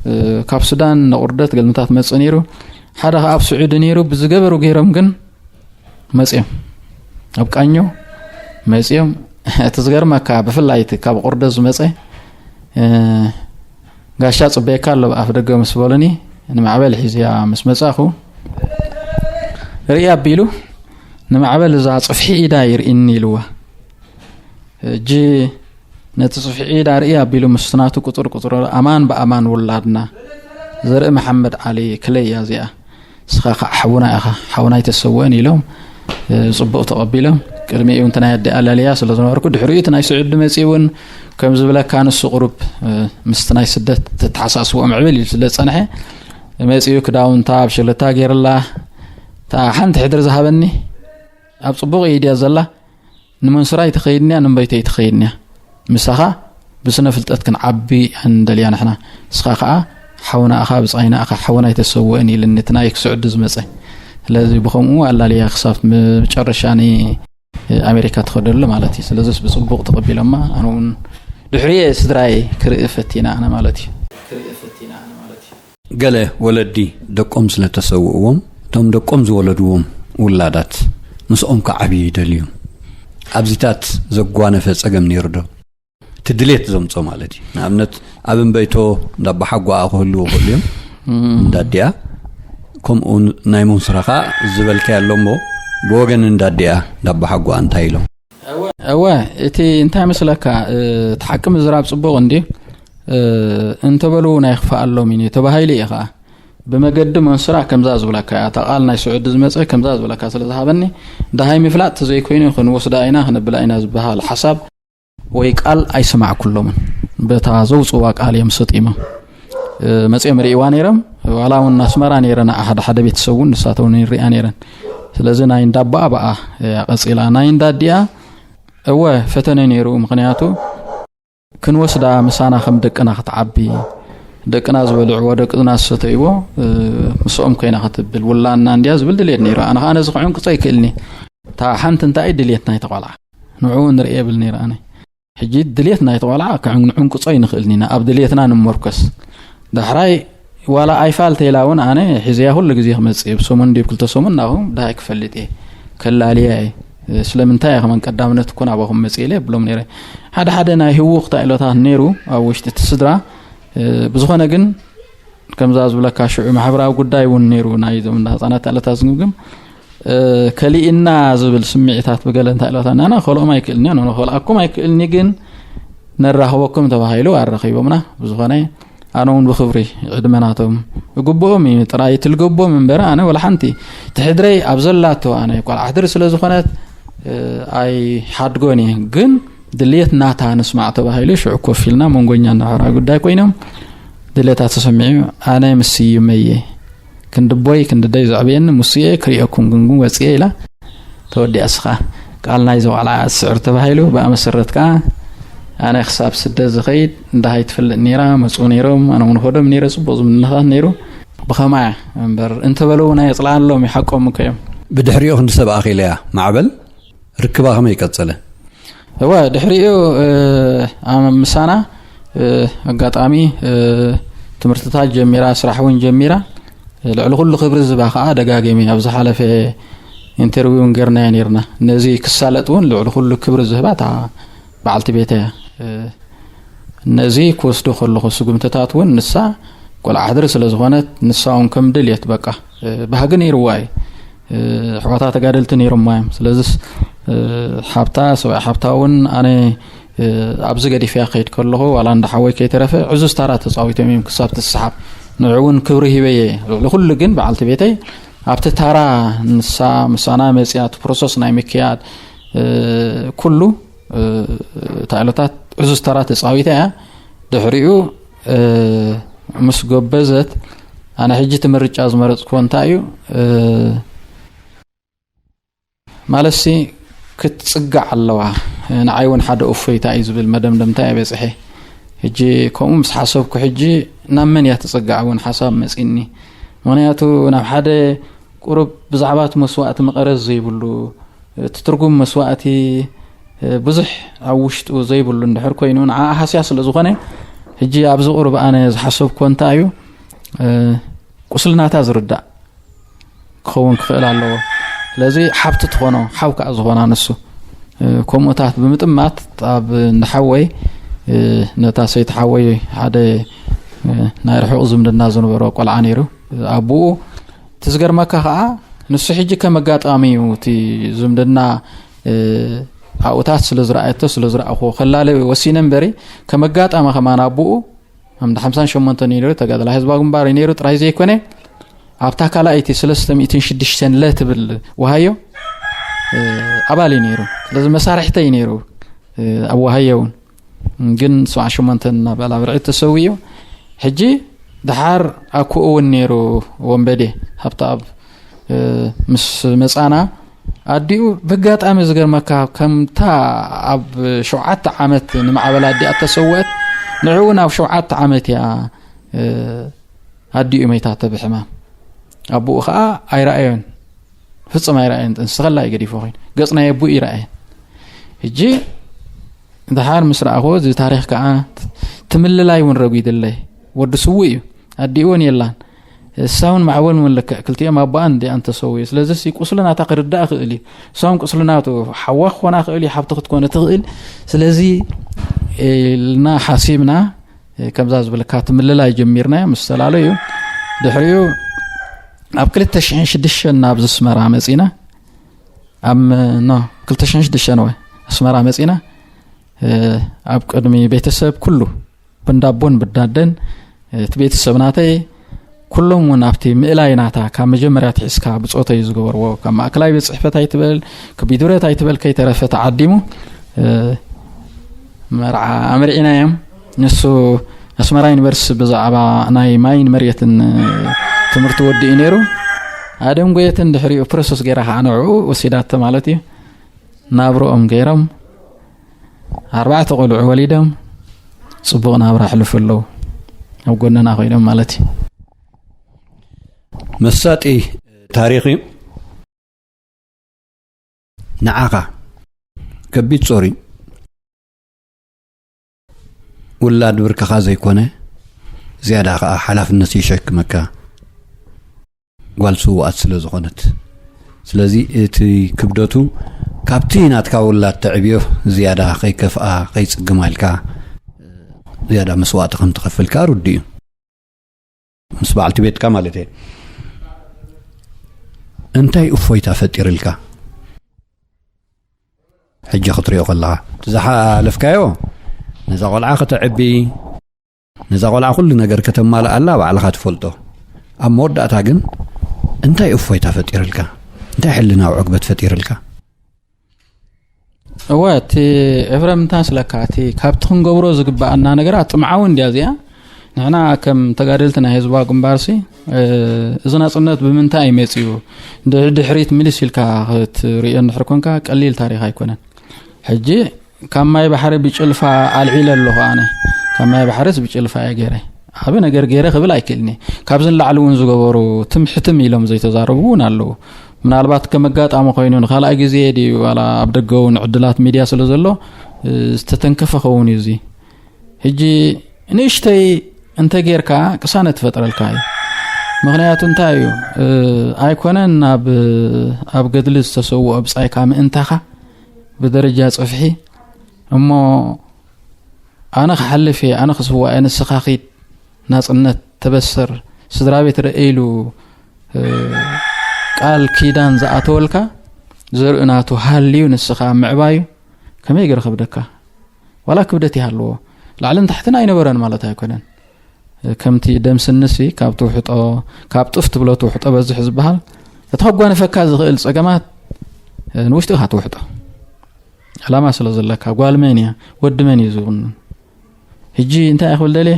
እ፣ ካብ ሱዳን ንቁርደት ገልምታት መጽእ ነይሩ። ሓደ ኸኣ ኣብ ስዑዲ ነይሩ። ብዝገበሩ ገይሮም ግን መጽዮም። ኣብ ቃኞ መጽዮም። እቲ ዝገርመካ ብፍላይ እቲ ካብ ቁርደት ዝመጸ፣ እ፣ ጋሻ ጽበየካ ኣሎ ኣብ ኣፍ ደገ ምስ በሉኒ፣ ንማዕበል ሒዝያ ምስ መጻኹ፣ ርኢ ኣቢሉ፣ ንማዕበል እዛ ጽፍሒ ኢዳ ይርእኒ ኢልዋ። ሕጂ ነቲ ጽፍሒ ኢዳ ርኢ ኣቢሉ ምስ ናቱ ቁጽር ቁጽር ኣማን ብኣማን ውላድና ዘርኢ መሓመድ ዓሊ ክለይ እያ እዚኣ። ንስኻ ከዓ ሓውና ኢኻ፣ ሓውና ኣይተሰውእን ኢሎም፣ እ፣ ጽቡቕ ተቐቢሎም። ቅድሚኡ እቲ ናይ ኣደ ኣላልያ ስለ ዝነበርኩ፣ ድሕሪኡ እቲ ናይ ስዑዲ መጺኡ እውን ከም ዝብለካ ንሱ ቁሩብ፣ እ፣ ምስቲ ናይ ስደት ተተሓሳስብኦ ምዕብል ኢሉ ስለ ዝጸንሐ፣ መጺኡ ክዳውንታ ኣብ ሸለታ ገይርላ፣ እታ ሓንቲ ሕድሪ ዝሃበኒ፣ ኣብ ጽቡቕ ኢድ እያ ዘላ፣ ንመንሱራ ኣይትኸይድንያ፣ ንእምበይቶ ኣይትኸይድንያ። ምሳኻ ብስነ ፍልጠት ክንዓቢ እያ ንደልያ ንሕና። ንስኻ ኸኣ ሓውና እኻ፣ ብጻይና እኻ፣ ሓውና ኣይተሰውእን ኢልኒ እቲ ናይ ስዑዲ ዝመጸ። ስለዚ ብኸምኡ ኣላልያ ክሳብ መጨረሻ ንኣሜሪካ ትኸደሉ ማለት እዩ። ስለዚስ ብጽቡቕ ተቐቢሎማ፣ ኣነ እውን ድሕሪየ ስድራይ ክርኢ ፈቲና ኣነ ማለት እዩ። ገለ ወለዲ ደቆም ስለ ተሰውእዎም፣ እቶም ደቆም ዝወለድዎም ውላዳት ምስኦም ክዓብዩ ይደልዩ። ኣብዚታት ዘጓነፈ ጸገም ነይሩ ዶ? እቲ ድሌት ዘምጾ ማለት እዩ። ንኣብነት፣ ኣብ እምበይቶ እንዳ ኣባሓጎኣ ክህልዉ ይኽእሉ እዮም። እም። እንዳ ኣዲኣ፣ ከምኡ ናይ መንሱራ ኸኣ ዝበልካዮ ኣሎ እሞ፣ ብወገን እንዳ ኣዲኣ፣ እንዳ ኣባሓጎኣ እንታይ ኢሎም? እወ፣ እቲ እንታይ መስለካ፣ እ፣ እቲ ሓቂ ምዝራብ ጽቡቕ እንድዩ፣ እ፣ እንተበሉ እውን ኣይኽፍኣሎም እዩ፣ ተባሂሉ እዩ ኸኣ። ብመገዲ መንሱራ ከምዛ ዝብለካ እያ፣ እታ ቃል ናይ ስዑዲ ዝመጸ ከምዛ ዝብለካ ስለ ዝሃበኒ፣ ደሃይ ምፍላጥ ተዘይኮይኑ ክንወስዳ ኢና፣ ክነብላ ኢና ዝበሃል ሓሳብ ወይ ቃል ኣይሰማዕኩሎምን። በታ ዘውጽዋ ቃል እዮም ሰጢሞም። እ፣ መጺኦም ርእይዋ ነይሮም። ዋላ እውን ኣስመራ ነይረ ንዓ ሓደ ሓደ ቤተሰብ እውን ንሳተውን ይርእያ ነይረን። ስለዚ ናይ እንዳ ኣቦኣ ብኣ እያ ቀጺላ። ናይ እንዳ ኣዲኣ እወ ፈተነ ነይሩ። ምኽንያቱ ክንወስዳ ምሳና ከም ደቅና ክትዓቢ፣ ደቅና ዝበልዕዎ፣ ደቅና ዝሰተይዎ ምስኦም ኮይና ክትብል ውላና እንድያ ዝብል ድልየት ነይሩ። ኣነ ከዓ ነዚ ክዕንቅጾ ኣይክእልኒ። እታ ሓንቲ እንታይ ድልየት ናይቲ ቆልዓ ንዕኡ ንርኢ የብል ነይረ። ኣነ ሕጂ ድልየት ናይቲ ቆልዓ ክዕንቅጾ ኣይንኽእልን ኢና፣ ኣብ ድልየትና ንመርኮስ። ዳሕራይ ዋላ ኣይፋል ተይላ እውን ኣነ ሒዘያ ኩሉ ግዜ ክመጽእ እየ፣ ብሰሙን ድዩ ክልተ ሰሙን ናኹም ዳይ ክፈልጥ እየ፣ ከላልያ እየ። ስለምንታይ እየ ከመን ቀዳምነት እኮ ናባኹም መጽእ ኢለ ብሎም ነይረ። ሓደ ሓደ ናይ ህውኽ ታኢሎታት ነይሩ ኣብ ውሽጢ እቲ ስድራ። ብዝኾነ ግን ከምዛ ዝብለካ ሽዑ ማሕበራዊ ጉዳይ እውን ነይሩ፣ ናይዞም እንዳ ህፃናት ታኢሎታት ዝግምግም። ከሊእና ዝብል ስምዒታት ብገለ እንታይ ኢሎታ ናና ከልኦም ኣይክእልን እየ፣ ከልኣኩም ኣይክእልን፣ ግን ነራኽበኩም ተባሂሉ ኣረኺቦምና። ብዝኾነ ኣነ እውን ብክብሪ ዕድመ ናቶም እግብኦም እዩ ጥራይ ትልገብዎም እምበር፣ ኣነ ወላ ሓንቲ ትሕድረይ ኣብ ዘላቶ፣ ኣነ ቆልዓ ሕድሪ ስለ ዝኾነት ኣይሓድጎን እየ። ግን ድልየት ናታ ንስማዕ ተባሂሉ ሽዑ ኮፍ ኢልና መንጎኛ እናሕራ ጉዳይ ኮይኖም ድልየታ ተሰሚዑ ኣነ ምስ ስዩመየ ክንድቦይ ክንድደይ ዘዕብየኒ ሙስየ ክሪኦኩም ግንጉን ወፅየ ኢላ ተወዲኣ። እስኻ ቃል ናይዚ ቆልዓ ስዕር ተባሂሉ ብኣ መሰረት ከዓ ኣነ ክሳብ ስደት ዝኸይድ እንዳሃይ ትፈልጥ ነይራ። መፁ ነይሮም፣ ኣነ እውን ሆዶም ነይረ። ፅቡቕ ዝምድናታት ነይሩ። ብኸማያ እምበር እንተበለዉ ናይ የፅልኣሎም ይሓቆም እኮ እዮም። ብድሕሪኡ ክንዲ ሰብ ኣኺለያ ማዕበል ርክባ ከመይ ቀጸለ? እወ ድሕሪኡ ምሳና ኣጋጣሚ ትምህርትታት ጀሚራ፣ ስራሕ እውን ጀሚራ። ልዕሊ ኩሉ ክብሪ ዝህባ ከዓ ደጋጊሚ ኣብ ዝሓለፈ ኢንተርቪው እውን ጌርናዮ ነይርና። ነዚ ክሳለጥ እውን ልዕሊ ኩሉ ክብሪ ዝህባ እታ በዓልቲ ቤተ እያ። ነዚ ክወስዶ ከለኹ ስጉምትታት እውን ንሳ ቆልዓ ሕድሪ ስለ ዝኾነት ንሳ እውን ከም ድልየት በቃ ባህጊ ነይርዋ እዩ። ኣሕዋታ ተጋደልቲ ነይሮማ እዮም። ስለዚስ ሓብታ ሰብኣይ ሓብታ እውን ኣነ ኣብዚ ገዲፍያ ክኸይድ ከለኹ ዋላ እንዳ ሓወይ ከይተረፈ ዕዙዝ ታራ ተፃዊቶም እዮም ክሳብ ትስሓብ። ንዑ እውን ክብሪ ሂበየ። ልዕሊ ኩሉ ግን በዓልቲ ቤተይ ኣብቲ ታራ ንሳ ምሳና መፅያ እቲ ፕሮሰስ ናይ ምክያድ ኩሉ ታኢሎታት ዕዙዝ ተራ ተፃዊታ እያ። ድሕሪኡ ምስ ጎበዘት ኣነ ሕጂ እቲ ምርጫ ዝመረፅክዎ እንታይ እዩ ማለትሲ ክትፅጋዕ ኣለዋ። ንዓይ እውን ሓደ እፎይታ እዩ ዝብል መደምደምታ እየ በፅሐ። ሕጂ ከምኡ ምስ ሓሰብኩ ሕጂ ናብ መን እያ ትፅጋዕ እውን ሓሳብ መፂኒ። ምክንያቱ ናብ ሓደ ቁሩብ ብዛዕባ እቲ መስዋእቲ መቐረት ዘይብሉ፣ እቲ ትርጉም መስዋእቲ ብዙሕ ኣብ ውሽጡ ዘይብሉ እንድሕር ኮይኑ ንዓ ሃስያ ስለ ዝኾነ ሕጂ ኣብዚ ቁሩብ ኣነ ዝሓሰብኩዎ እንታይ እዩ ቁስልናታ ዝርዳእ ክኸውን ክኽእል ኣለዎ። ስለዚ ሓብቲ ትኾኖ ሓው ከዓ ዝኾና ንሱ ከምኡታት ብምጥማት ኣብ ንሓወይ ነታ ሰይቲ ሓወይ ሓደ ናይ ርሑቕ ዝምድና ዝነበሮ ቆልዓ ነይሩ። ኣቦኡ እቲ ዝገርመካ ከዓ ንሱ ሕጂ ከም ኣጋጣሚ እዩ እቲ ዝምድና ኣብኡታት ስለ ዝረኣየቶ ስለ ዝረኣኹዎ ከላለ ወሲነ እምበሪ ከም ኣጋጣሚ ከማን ኣቦኡ ኣምዲ ሓምሳን ሸሞንተን እዩ ነይሩ፣ ተጋዳላይ ህዝባዊ ግንባር እዩ ነይሩ ጥራይ ዘይኮነ ኣብታ ካልኣይቲ ሰለስተ ሚእትን ሽዱሽተን ለ ትብል ወሃዮ ኣባል እዩ ነይሩ። ስለዚ መሳርሕተይ እዩ ነይሩ ኣብ ወሃዮ እውን ግን ሰብዓ ሸሞንተ እናበላ ብርዒ ተሰዊኡ። ሕጂ ድሓር ኣኩኡ እውን ነይሩ ወንበዴ ሃብተኣብ ምስ መፃና ኣዲኡ ብጋጣሚ ዝገርመካ ከምታ ኣብ ሸውዓተ ዓመት ንማዕበል ኣዲኣ ተሰወአት ንዕኡ እውን ኣብ ሸውዓተ ዓመት እያ ኣዲኡ መይታተ ብሕማም። ኣቦኡ ከዓ ኣይረኣዮን ፍጹም ኣይረኣየን። ጥንስኸላ እዩ ገዲፎ ኮይኑ ገጽ ናይ ኣቦኡ ይረኣየን። ሕጂ ድሓር ምስ ረኣኹዎ እዚ ታሪኽ ከዓ ትምልላይ እውን ረጒድለይ ወዲ ስውእ እዩ ኣዲኡ እውን የላን። እሳ እውን ማዕበል እውን ልክዕ ክልቲኦም ኣቦኣን እንዲኣን ተሰውዩ ስለዚ ቁስሉ ናታ ክርዳእ ክእል እዩ። እሳውን ቁስሉ ናቱ ሓዋ ክኾና ክእል እዩ ሓብቲ ክትኮነ ትኽእል። ስለዚ ኢልና ሓሲብና ከምዛ ዝብለካ ትምልላይ ጀሚርና ምስ ተላለዩ ድሕሪኡ ኣብ ክልተ ሽሕን ሽዱሽተን ናብ ዝስመራ መፂና ኣብ ኖ ክልተ ሽሕን ሽዱሽተን ወይ ኣስመራ መፂና ኣብ ቅድሚ ቤተሰብ ኩሉ ብንዳቦን ብዳደን እቲ ቤተሰብ ናተይ ኩሎም እውን ኣብቲ ምእላይ ናታ ካብ መጀመርያ ትሒዝካ ብፆተይ ዝገበርዎ ካብ ማእከላይ ቤት ፅሕፈት ኣይትበል ክቢዱረት ኣይትበል ከይተረፈ ተዓዲሙ መርዓ ኣምርዒና እዮም። ንሱ ኣስመራ ዩኒቨርሲቲ ብዛዕባ ናይ ማይን መሬትን ትምህርቲ ወዲኡ ነይሩ። ኣደንጎየትን ድሕሪኡ ፕሮሰስ ገይራ ከዓ ንዕኡ ወሲዳቶ ማለት እዩ። ናብርኦም ገይሮም ኣርባዕተ ቆልዑ ወሊዶም ፅቡቕ ናብራ ኣሕልፉ ኣለዉ። ኣብ ጎንና ኮይኖም ማለት እዩ። መሳጢ ታሪኽ እዩ። ንዓኻ ከቢድ ጾር እዩ። ውላድ ብርክኻ ዘይኮነ፣ ዝያዳ ኸኣ ሓላፍነት ይሸክመካ፣ ጓል ስውኣት ስለ ዝኾነት። ስለዚ እቲ ክብደቱ ካብቲ ናትካ ውላድ ተዕብዮ ዝያዳ ከይከፍኣ፣ ከይጽግማ ኢልካ ዝያዳ መስዋእቲ ከም ትኸፍል ከኣ ርዱእ እዩ። ምስ በዓልቲ ቤትካ ማለት እየ። እንታይ እፎይታ ፈጢርልካ? ሕጂ ክትሪኦ ከለኻ፣ እቲ ዝሓለፍካዮ፣ ነዛ ቆልዓ ከተዕቢ፣ ነዛ ቆልዓ ኩሉ ነገር ከተማልኣላ ባዕልኻ ትፈልጦ። ኣብ መወዳእታ ግን እንታይ እፎይታ ፈጢርልካ? እንታይ ሕልናዊ ዕግበት ፈጢርልካ? እወ፣ እቲ ኤፍረም እንታይ መስለካ፣ እቲ ካብቲ ክንገብሮ ዝግብኣና ነገራት ጥምዓዊ እንድያ እዚኣ። ንሕና ከም ተጋደልቲ ናይ ህዝባዊ ግንባርሲ፣ እ፣ እዚ ናጽነት ብምንታይ እዩ መጺኡ? ድ-፣ ድሕሪት ምልስ ኢልካ ክትሪኦ እንድሕር ኮንካ፣ ቀሊል ታሪኽ ኣይኮነን። ሕጂ ካብ ማይ ባሕሪ ብጭልፋ ኣልዒለ ኣለኹ ኣነ። ካብ ማይ ባሕርስ ብጭልፋ እየ ገይረ። ዓቢ ነገር ገይረ ክብል ኣይክእልኒ። ካብዚ ንላዕሊ እውን ዝገበሩ ትም ሕትም ኢሎም ዘይተዛረቡ እውን ኣለዉ። ምናልባት ከም ኣጋጣሚ ኮይኑ ንኻልኣይ ግዜ ድዩ ዋላ ኣብ ደገ እውን ዕድላት ሚድያ ስለ ዘሎ፣ እ፣ ዝተተንከፈ ኸውን እዩ እዚ። ሕጂ ንእሽተይ እንተ ጌርካ ቅሳነት ትፈጥረልካ እዩ። ምኽንያቱ እንታይ እዩ? እ፣ ኣይኮነን ናብ፣ ኣብ ገድሊ ዝተሰውኦ ብጻይካ ምእንታኻ ብደረጃ ጽፍሒ እሞ ኣነ ክሓልፍ እየ፣ ኣነ ክስዋእ እየ፣ ንስኻ ኺድ፣ ናጽነት ተበስር፣ ስድራ ቤት ርአ ኢሉ፣ እ፣ ቃል ኪዳን ዝኣተወልካ፣ ዘርኢ ናቱ ሃልዩ ንስኻ ምዕባዩ ከመይ ገይሩ ከብደካ? ዋላ ክብደት ይሃልዎ፣ ላዕልን ታሕትን ኣይነበረን ማለት ኣይኮነን። ከምቲ ደም ስንሲ ካብ ትውሕጦ፣ ካብ ጡፍ ትብሎ ትውሕጦ በዝሕ ዝበሃል፣ እቲ ከጓንፈካ ዝኽእል ጸገማት፣ እ፣ ንውሽጥኻ ትውሕጦ። ዕላማ ስለ ዘለካ፣ ጓል መን እያ? ወዲ መን እዩ ዝውንን? ሕጂ እንታይ እየ ክብል ደልየ?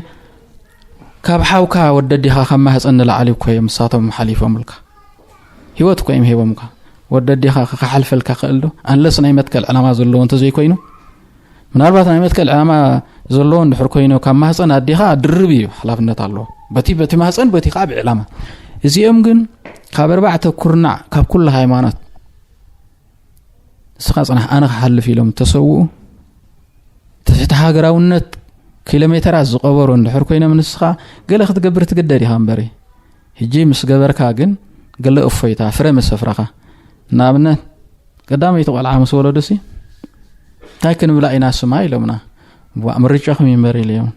ካብ ሓውካ ወዲ ኣዴኻ ካብ ማህፀን ንላዕሊ እኮ እዮም ንሳቶም ሓሊፎምልካ። ህይወት እኮ እዮም ሂቦምካ። ወዲ ኣዴኻ ክሓልፈልካ ክእል ዶ? ኣንለስ ናይ መትከል ዕላማ ዘለዎ እንተዘይኮይኑ፣ ምናልባት ናይ መትከል ዕላማ ዘለዎ እንድሕር ኮይኑ፣ ካብ ማህፀን ኣዴኻ ድርብ እዩ ሓላፍነት ኣለዎ። በቲ፣ በቲ ማህፀን፣ በቲ ከዓ ብዕላማ። እዚኦም ግን ካብ ኣርባዕተ ኩርናዕ፣ ካብ ኩሉ ሃይማኖት፣ ንስኻ ጽናሕ፣ ኣነ ክሓልፍ ኢሎም ተሰውኡ። ትሕቲ ሃገራውነት ኪሎ ሜተራት ዝቐበሩ እንድሕር ኮይኖም፣ ንስኻ ገለ ክትገብር ትግደድ ኢኻ እምበሪ። ሕጂ ምስ ገበርካ ግን ገለ እፎይታ፣ ፍረ ምስ ኣፍረኻ። ንኣብነት፣ ቀዳመይቲ ቆልዓ ምስ ወለዱሲ፣ "እንታይ ክንብላ ኢና ስማ?" ኢሎምና። "ዋእ፣ ምርጫኹም እዩ እምበር" ኢለዮም።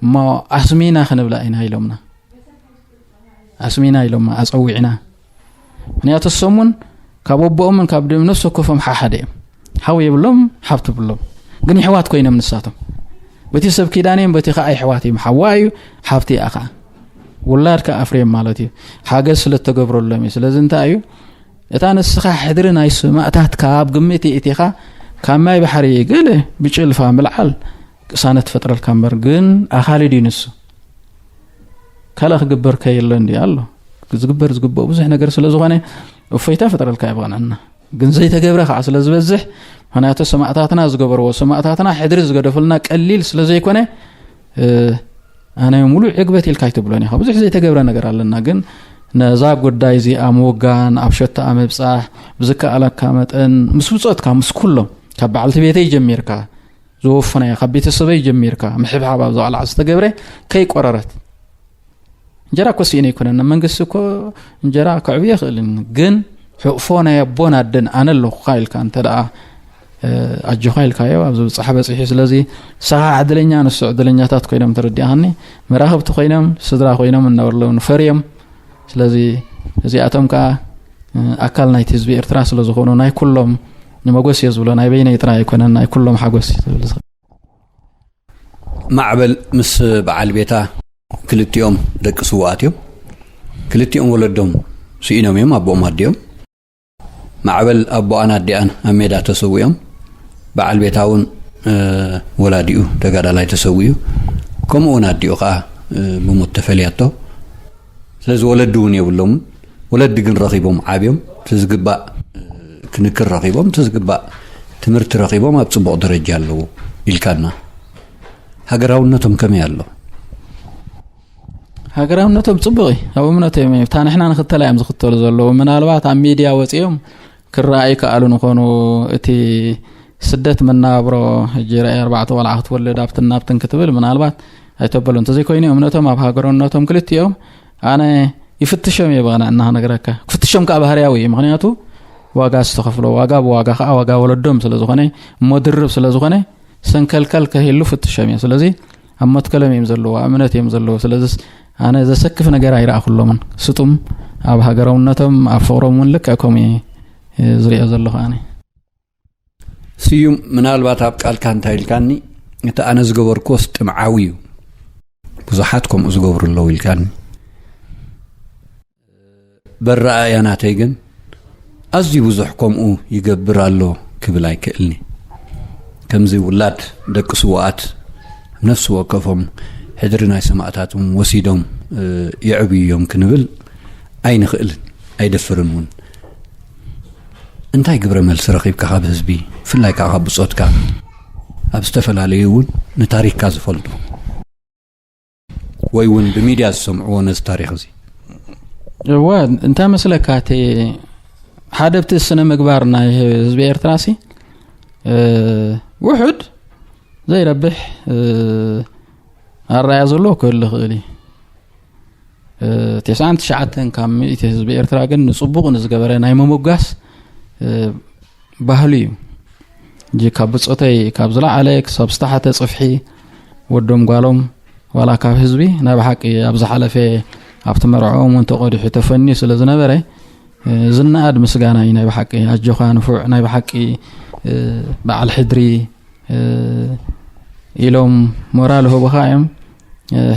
"እሞ ኣስሚና ክንብላ ኢና" ኢሎምና። ኣስሚና ኢሎማ፣ ኣጸዊዕና። ምኽንያቱ እሶም እውን ካብ ኣቦኦምን ካብ ደም ነፍሲ ወከፎም ሓሓደ እዮም። ሓው የብሎም፣ ሓብቲ ብሎም። ግን የሕዋት ኮይኖም ንሳቶም። በቲ ሰብ ኪዳን እዮም፣ በቲ ኸዓ የሕዋት እዮም። ሓዋ እዩ፣ ሓብቲ እያ ኸዓ። ውላድ ከኣ ኣፍርዮም ማለት እዩ። ሓገዝ ስለ እተገብረሎም እዩ። ስለዚ እንታይ እዩ? እታ ንስኻ ሕድሪ ናይ ሰማእታትካ ኣብ ግምት የእቲኻ፣ ካብ ማይ ባሕሪ ገለ ብጭልፋ ምልዓል ቅሳነት ትፈጥረልካ እምበር፣ ግን ኣኻሊ ድዩ ንሱ? ካልእ ክግበር ከየሎ እንዲ ኣሎ። ዝግበር ዝግብኦ ብዙሕ ነገር ስለ ዝኾነ፣ እፎይታ ፈጥረልካ እዩ ብቕንዕና። ግን ዘይተገብረ ከዓ ስለ ዝበዝሕ፣ ምኽንያቱ ሰማእታትና ዝገበርዎ፣ ሰማእታትና ሕድሪ ዝገደፉልና ቀሊል ስለ ዘይኮነ፣ እ፣ ኣነ ሙሉእ ዕግበት ኢልካ ኣይትብሎን ኢኻ። ብዙሕ ዘይተገብረ ነገር ኣለና፣ ግን ነዛ ጉዳይ እዚኣ ምውጋን፣ ኣብ ሸቶኣ ምብጻሕ፣ ብዝከኣለካ መጠን ምስ ብጾትካ፣ ምስ ኩሎም፣ ካብ በዓልቲ ቤተይ ጀሚርካ፣ ዝወፈናዮ፣ ካብ ቤተሰበይ ጀሚርካ፣ ምሕብሓብ ኣብዛ ቆልዓ ዝተገብረ ከይቆረረት። እንጀራ እኮ ስኢነ ኣይኮነን። መንግስቲ እኮ እንጀራ ከዕብዮ ይኽእልን፣ ግን ሕቕፎ ናይ ኣቦን ኣደን ኣነ ኣለኹኻ ኢልካ እንተ ደኣ፣ እ፣ ኣጆኻ ኢልካዮ፣ ኣብ ዝብጻሕ በጺሑ። ስለዚ ንስኻ ዕድለኛ፣ ንሱ ዕድለኛታት ኮይኖም ተረዲኣኻኒ። መራኸብቲ ኮይኖም፣ ስድራ ኮይኖም እናበሎም ፈርዮም። ስለዚ እዚኣቶም ከኣ፣ እ፣ ኣካል ናይቲ ህዝቢ ኤርትራ ስለ ዝኾኑ፣ ናይ ኩሎም ንመጎስ እየ ዝብሎ፣ ናይ በይነይ ጥራይ ኣይኮነን፣ ናይ ኩሎም ሓጎስ እዩ ዝብል ዝኽእል። ማዕበል ምስ በዓል ቤታ ክልቲኦም ደቂ ስውኣት እዮም። ክልቲኦም ወለዶም ስኢኖም እዮም፣ ኣቦኦም ኣዲኦም። ማዕበል ኣቦኣን ኣዲኣን ኣብ ሜዳ ተሰዊኦም፣ በዓል ቤታ እውን፣ እ፣ ወላዲኡ ተጋዳላይ ተሰዊኡ፣ ከምኡ እውን ኣዲኡ ከዓ፣ እ፣ ብሞት ተፈልያቶ። ስለዚ ወለዲ እውን የብሎምን። ወለዲ ግን ረኺቦም ዓብዮም፣ እቲ ዝግባእ፣ እ፣ ክንክር ረኺቦም፣ እቲ ዝግባእ ትምህርቲ ረኺቦም ኣብ ጽቡቕ ደረጃ ኣለዉ ኢልካና። ሃገራውነቶም ከመይ ኣሎ? ሃገራውነቶም ጽቡቕ እዩ። ኣብ እምነቶም እዮም። እታ ንሕና ንኽተላ እዮም ዝኽተሉ ዘለዉ። ምናልባት ኣብ ሚድያ ወጺኦም ክረኣዩ ይከኣሉ ንኾኑ፣ እቲ ስደት መናብሮ ሕጂ ርኣይ ኣርባዕተ ቆልዓ ክትወልድ ኣብትን ናብትን ክትብል ምናልባት ኣይተበሉ። እንተዘይኮይኑ እምነቶም ኣብ ሃገራውነቶም ክልቲኦም ኣነ ይፍትሾም እየ ብቕንዕና ክነግረካ። ክፍትሾም ከዓ ባህርያዊ እዩ። ምኽንያቱ ዋጋ ዝተኸፍሎ ዋጋ ብዋጋ ከዓ ዋጋ ወለዶም ስለ ዝኾነ እሞ ድርብ ስለ ዝኾነ ሰንከልከል ከህሉ ፍትሾም እየ። ስለዚ ኣብ መትከሎም እዮም ዘለዉ፣ ኣብ እምነት እዮም ዘለዉ። ስለዚ ኣነ ዘሰክፍ ነገር ኣይረኣኹሎምን። ስጡም ኣብ ሃገራውነቶም ኣብ ፍቕሮም እውን ልክዕ ከምኡ እየ ዝሪኦ ዘለኹ ኣነ። ስዩም፣ ምናልባት ኣብ ቃልካ እንታይ ኢልካኒ፣ እቲ ኣነ ዝገበርኩዎስ ጥምዓዊ እዩ፣ ብዙሓት ከምኡ ዝገብሩ ኣለዉ ኢልካኒ። በረኣእያ ናተይ ግን ኣዝዩ ብዙሕ ከምኡ ይገብር ኣሎ ክብል ኣይክእልኒ። ከምዚ ውላድ ደቂ ስውኣት ነፍሲ ወከፎም ሕድሪ ናይ ሰማእታቶም ወሲዶም የዕብዩ እዮም ክንብል ኣይንኽእልን ኣይደፍርን እውን። እንታይ ግብረ መልሲ ረኺብካ ካብ ህዝቢ፣ ብፍላይ ከዓ ካብ ብጾትካ? ኣብ ዝተፈላለዩ እውን ንታሪክካ ዝፈልጡ ወይ እውን ብሚድያ ዝሰምዕዎ ነዚ ታሪክ እዚ? እወ፣ እንታይ መስለካ፣ እቲ ሓደ ኣብቲ ስነ ምግባር ናይ ህዝቢ ኤርትራ ሲ ውሑድ ዘይረብሕ ኣረኣያ ዘለዎ ክህሉ ይኽእል እዩ። ተስዓን ትሽዓተን ካብ ሚእቲ ህዝቢ ኤርትራ ግን ንጽቡቕ ንዝገበረ ናይ ምምጓስ ባህሉ እዩ። እጂ ካብ ብጾተይ ካብ ዝለዓለ ክሳብ ዝተሓተ ጽፍሒ ወዶም ጓሎም ዋላ ካብ ህዝቢ ናይ ብሓቂ ኣብ ዝሓለፈ ኣብቲ መርዕኦም እውን ተቐዲሑ ተፈንዩ ስለ ዝነበረ ዝነኣድ ምስጋና እዩ። ናይ ብሓቂ ኣጆኻ ንፉዕ፣ ናይ ብሓቂ በዓል ሕድሪ ኢሎም ሞራል ህቡኻ እዮም።